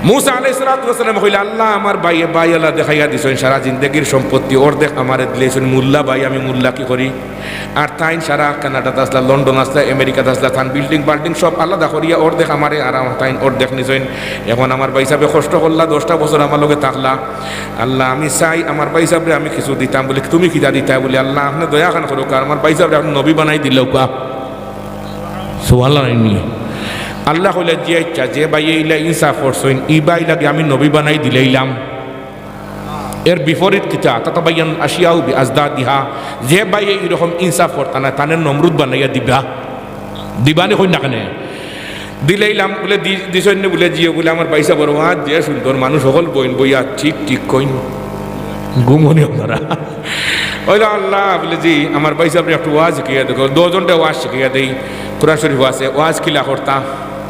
মুসা আলাইহিস সালাতু ওয়াস সালামে কইলা, "আল্লাহ, আমার ভাইয়ে ভাই আলা দেখাইয়া দিছইন, সারা জিন্দেগির সম্পত্তি অর্ধেক আমারে দিলাইছইন, মুল্লা ভাই, আমি মুল্লা কি করি?" আর তাইন সারা কানাডাত আছলা, লন্ডন আছলা, আমেরিকাত আছলা, তান building বাল্ডিং সব আলাদা করিয়া অর্ধেক আমারে আর আমার তাইন অর্ধেক নিছইন। এখন আমার ভাইসাবে কষ্ট করলা, দশটা বছর আমার লগে থাকলা। আল্লাহ, আমি চাই আমার ভাইসাবরে আমি কিছু দিতাম। বুলে, "তুমি কিতা দিতায়?" বুলে, "আল্লাহ, আপনে দয়া খান করউক্কা, আর আমার ভাইসাবরে আপনে নবী বানাই দিলাউক্কা।" সুবহানাল্লাহ নায়নি? আল্লাহ কইলা, "জি আচ্ছা, যে ভাইয়ে ইলা ইনসাফ করছইন, ই ভাই লাগি আমি নবী বানাই দিলাইলাম।" এর বিপরীত কিতা? তাতাবাইয়ান আশিয়াউ বিআজদাদিহা। যে ভাইয়ে ইরকম ইনসাফ করতা না, তানে নমরুদ বানাইয়া দিবা। দিবানি কইন না কেনে? দিলাইলাম বুলে, দি-, দিছইন নি বুলে, জিও বুলে, আমার ভাইসাবর ওয়াজ যে সুন্দর, মানুষ হকল বইন বইয়া ঠিক ঠিক কইন। ঘুমনি আপনারা? অইলো আল্লাহ বুলে, জি, আমার ভাইসাবরে একটু ওয়াজ শিখাইয়া দেও। দুইজনরে ওয়াজ শিখাইয়া দেই। কোরআন শরীফো আছে, ওয়াজ কিলা করতা।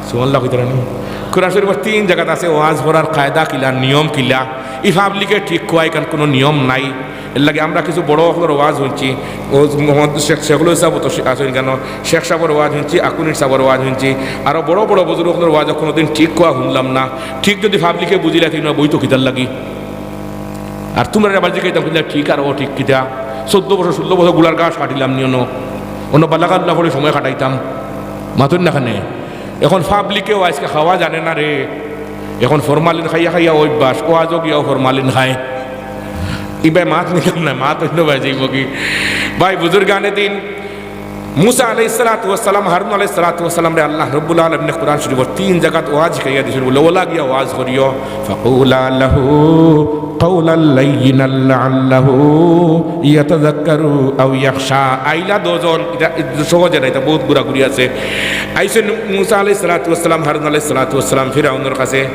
সুবহানাল্লাহ কইতারা নি? কোরআন শরীফর তিন জাগাত আছে ওয়াজ করার কায়দা কিলা, নিয়ম কিলা। ই পাবলিকে ঠিক কওয়া ইখান কুনু নিয়ম নাই। এরলাগি আমরা কিছু বড় অকলর ওয়াজ হুনছি, ও মোহাম্মদ শেখ, শেখুল ইসলাম তো আছইন কেনে, শেখ সাবর ওয়াজ হুনছি, আকুনির সাবর ওয়াজ হুনছি, আরো বড় বড় বুজুর্গ অকলর ওয়াজ কুনুদিন ঠিক কওয়া হুনলাম না। ঠিক যদি পাবলিকে বুঝিলাইতা না, বইতো কিতার লাগি? আর তুমরারে আবার জিকাইতাম কিতা ঠিক আর অ ঠিক কিতা? চৌদ্দ বছর, ষোলো বছর গুলার ঘাস কাটিলাম নি অনো, অনো বালা গাল্লা পড়ি সময় কাটাইতাম, মাতইন না কেনে? এখন পাবলিকেও আইজকে খাওয়া জানে না রে। এখন ফরমালিন খাইয়া খাইয়া অভ্যাস, ওয়াজো গিয়াও ফরমালিন খায়। ইবায় মাত নিলাম না, মাত অইন্য বায় যাইবোগি। ভাই বুজুর্গানে দিন, মুসা আলাইহিস সালাতু ওয়াস সালাম, হারুন আলাইহিস সালাতু ওয়াস সালামরে আল্লাহ রব্বুল আলামিনে কোরআন শরীফর তিন জাগাত ওয়াজ শিখাইয়া দিছইন, বুলে, "অলা গিয়া ওয়াজ করিও।" ফাকুলা লাহু কাওলাল লাইয়িনাল লাআল্লাহু ইয়াতাযাক্কারু আও ইয়াখশা। আইলা দুইজন, ইটা, ইটা সহজে না, ইটা বউত ঘুরাঘুরি আছে। আইছইন মুসা আলাইহিস সালাতু ওয়াস সালাম, হারুন আলাইহিস সালাতু ওয়াস সালাম ফিরাউনর কাছে।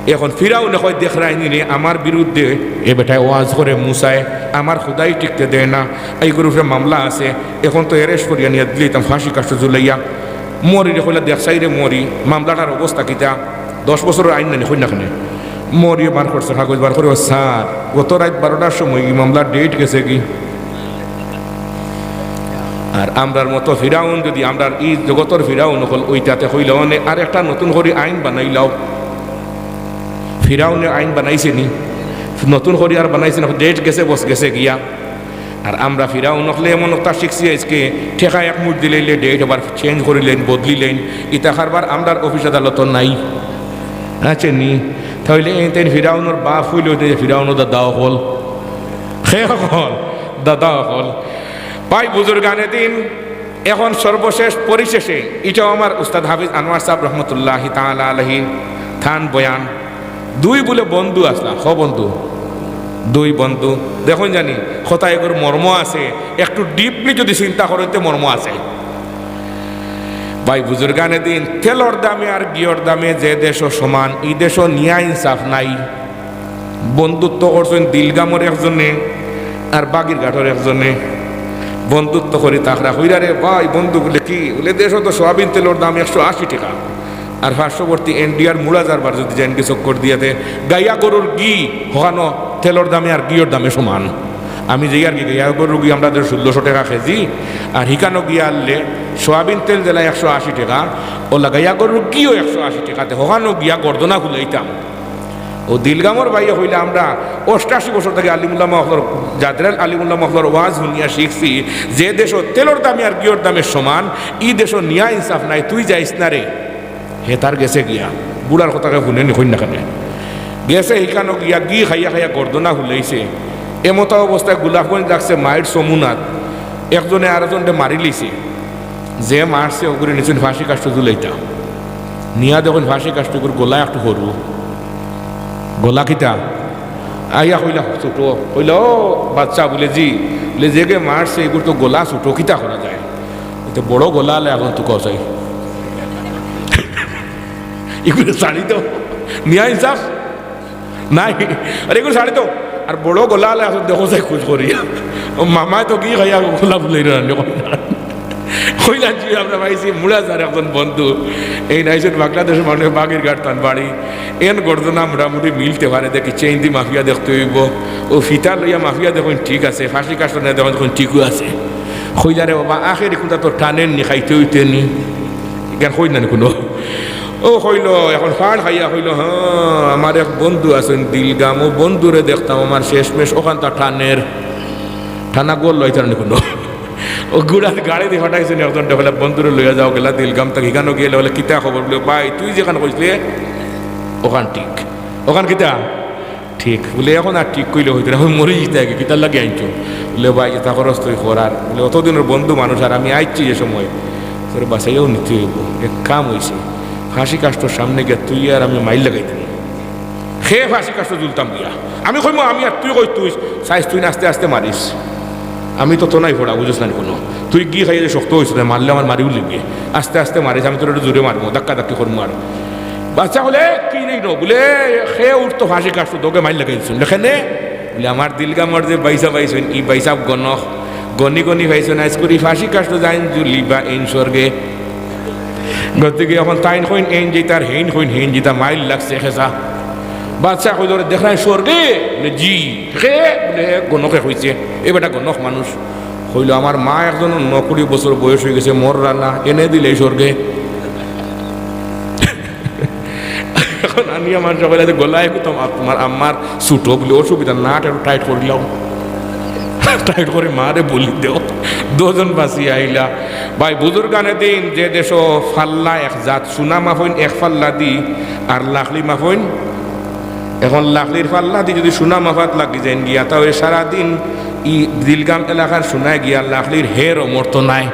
এখন ফিরাউনে কয়, "দেখরায়নি নি আমার বিরুদ্ধে এ বেটায় ওয়াজ করে মুসায়, আমার খুদাই টিকতে দেয় না, ইগুর উপরে মামলা আছে, এখন তো arrest করিয়া নিয়া দিলাইতাম ফাঁসি কাষ্ঠ ঝুলাইয়া।" মরিরে কইলা, "দেখছাইরে মরি, মামলাটার অবস্থা কিতা?" দশ বছরর আইন নানি, কইন না কেনে? মরিয়ে বার করছে, কাগজ বার করে, "ও স্যার, গত রাইত বারোটার সময় ই মামলার date গেছেগি।" আর আমরার মতো ফিরাউন যদি, আমরার ই জগতর ফিরাউন অকল অইতা তে কইলা অনে আর একটা নতুন করি আইন বানাইলাও। ফিরাউনে আইন বানাইছে নি? নতুন করি আর বানাইছে না, date গেছে, বস গেছে গিয়া। আর আমরা ফিরাউন অকলে এমন একটা শিখছি আইজকে, টেকা এক মুঠ দিলাইলে date আবার change করিলাইন, বদলিলাইন। ইতা কারবার আমরার অফিস আদালতো নাই। আছে নি? তাইলে এইন তেইন ফিরাউনর বাপ অইলে অইতে, ফিরাউনর দাদা অকল। হে অকল, দাদা অকল। ভাই বুজুর্গানে দিন, এখন সর্বশেষ পরিশেষে, ইটাও আমার উস্তাদ হাফিজ আনোয়ার সাব রহমতুল্লাহি তাআলা আলাইহি তান বয়ান। দুই বুলে বন্ধু আছলা, হ বন্ধু, দুই বন্ধু। দেখইন জানি, কথা এগুর মর্ম আছে, একটু deeply যদি চিন্তা করইন তে মর্ম আছে। ভাই বুজুর্গানে দিন, তেলর দামে আর ঘিওর দামে যে দেশো সমান, ই দেশো নিয়া ইনসাফ নাই। বন্ধুত্ব করছইন দিলগামর একজনে আর বাগিরঘাটর একজনে। বন্ধুত্ব করি তাকরা কইরা, "রে ভাই, বন্ধু," বুলে, "কি?" বুলে, "দেশো তো সয়াবিন তেলর দাম একশো আশি টেকা, আর পার্শ্ববর্তী ইন্ডিয়ার মুড়া যারবার যদি যাইন গি চক্কর দিয়াতে, গাইয়া গরুর ঘি হকানো তেলর দামে আর ঘিওর দামে সমান। আমি যাইয়ার গি গাইয়া গরুর ঘি আমরাদের ষোলোশো টেকা কেজি, আর হিকানো গিয়া আনলে সয়াবিন তেল যেলা একশো আশি টেকা, অলা গাইয়া গরুর ঘিও একশো আশি টেকাতে, হকানো গিয়া গর্দনা খুলাইতাম।" অউ দিলগামর ভাইয়ে কইলা, "আমরা অষ্টাশি বছর থাকি আলিমুল্লামা অকলর, জাদরাইল আলিমুল্লামা অকলর ওয়াজ হুনিয়া শিখছি, যে দেশো তেলর দামে আর ঘিওর দামে সমান, ই দেশো নিয়া ইনসাফ নাই, তুই যাইস না রে।" হে তার গেছে গিয়া, বুড়ার কথা কেউ হুনে নি, কইন না কেনে? গেছে হিকানো গিয়া ঘি খাইয়া খাইয়া গর্দনা ফুলাইছে। এমতা অবস্থায় গোলাপগঞ্জ লাগছে মাইর সমুনাত, একজনে আরোজনরে মারিলিছে। যে মারছে অগুরে নিছইন ফাঁসি কাষ্ঠ ঝুলাইতা। নিয়া দেখইন ফাঁসি কাষ্ঠ অগুর গলা একটু সরু। গলা কিতা? আইয়া কইলা ছোট। কইলা, "ও বাচ্চা," বুলে, "জি।" বুলে, "যেগে মারছে এগুর তো গলা ছোট, কিতা করা যায়?" ইতে বড় গলা আলা এখন তো কসাই। এগুরে ছাড়ি দেও। মিয়া ইনসাফ নাই। আরে এগুরে ছাড়ি দেও। আর বড় গলা আলা এখন দেখো চাই খুঁজ করি। ও মামায় তো কি খাইয়া গলা ফুলাই রানি। কইলা, "জি, আমরা পাইছি মুড়া যার একজন বন্ধু। এই নাইছেন বাংলাদেশের মানুষ বাগেরঘাট তান বাড়ি। এন ঘটনা মোটামুটি মিলতে পারে, দেখি চেইন দি মাফিয়া দেখতে হইব। ও ফিতা লইয়া মাফিয়া দেখইন ঠিক আছে, ফাঁসি কাষ্ঠ নিয়া দেখইন ঠিকও আছে।" কইলা, "রে বাবা, আখেরি কুন্তা তোর টানের নি খাইতে হইতে নি?" ইখান কইন না নি কোনো। ও কইল, এখন ফাড় খাইয়া কইল, "হ্যাঁ, আমার এক বন্ধু আছেন দিলগাম, ও বন্ধুরে দেখতাম আমার শেষমেশ ওখান তা টানের, টানা গোল লইতে না কোনো।" ও গুড়া গাড়ি দি ফাটাইছেন একজন, দেখলে, "বন্ধুরে লইয়া যাও গেলা দিলগাম তাক, হিকানো গেলে বলে, 'কিতা খবর?' বলে, 'ভাই, তুই যেখান কইসলে ওখান ঠিক।' ওখান কিতা? ঠিক। বলে, "এখন আর ঠিক কইলে হইতো না, আমি মরি যিতে আগে, কিতার লাগি আনছো?" বলে, "ভাই, যেটা খরচ তুই কর।" আর বলে, "অতদিনের বন্ধু মানুষ, আর আমি আইছি যে সময়, তোর বাসাইয়াও নিতে হইব। এক কাম হইছে, ফাঁসি কাষ্ঠর সামনে গিয়া তুই আর আমি মাইল লাগাই দিবি। খে ফাঁসি কাষ্ঠ তুলতাম গিয়া। আমি কইমু আমি আর তুই কই তুই, সাইজ তুই আস্তে আস্তে মারিস। আমি তো তো নাই ফোড়া, বুঝছ না কোনো। তুই কি খাইয়ে যে শক্ত হইছ না, মারলে আমার মারিও লিবে। আস্তে আস্তে মারিস, আমি তোর একটু জোরে মারবো, ধাক্কা ধাক্কি করবো আর।" বাচ্চা বলে, "এ, কি রে ইনো?" বলে, "খে উঠতো ফাঁসি কাষ্ঠ, তোকে মাইল লাগাই দিছুন।" লেখেনে বলে, "আমার দিলগামর যে বাইসা পাইছইন, ই বাইসা গণক, গনি গনি পাইছইন, আইজ করি ফাঁসি কাষ্ঠ যাইন জুলি বা এইন স্বর্গে।" গতিকে এখন তাইন কইন এইন যেতার, হেইন কইন হেইন যেতা, মাইল লাগছে খেসা। বাচ্চা কইল, "রে, দেখরায় স্বর্গে?" বলে, "জি।" "খে?" বলে, "গণকে কইছে, এ বেটা গণক মানুষ।" কইল, "আমার মা একজন নকুড়ি বছর বয়স হয়ে গেছে, মররা না, এনে দিলে স্বর্গে।" এখন আনিয়া মানুষ কইলা যে, "গলায় তো তোমার, তোমার আম্মার ছুটো বলে অসুবিধা, নাট একটু টাইট করিলাম।" টাইট করে মারে বলি দেও। দুজন বাঁচি আইলা। ভাই, বুজুর্গানে দিন যে দেশো ফাল্লা এক জাত, সোনা মাফইন এক ফাল্লা দি, আর লাকড়ি মাফইন। এখন লাকড়ির ফাল্লা দি যদি সোনা মাফাত লাগি যাইন গিয়া, তাহলে সারাদিন ই দিলগাম এলাকার সোনায় গিয়া লাকড়ির হেরও মরতো নাই।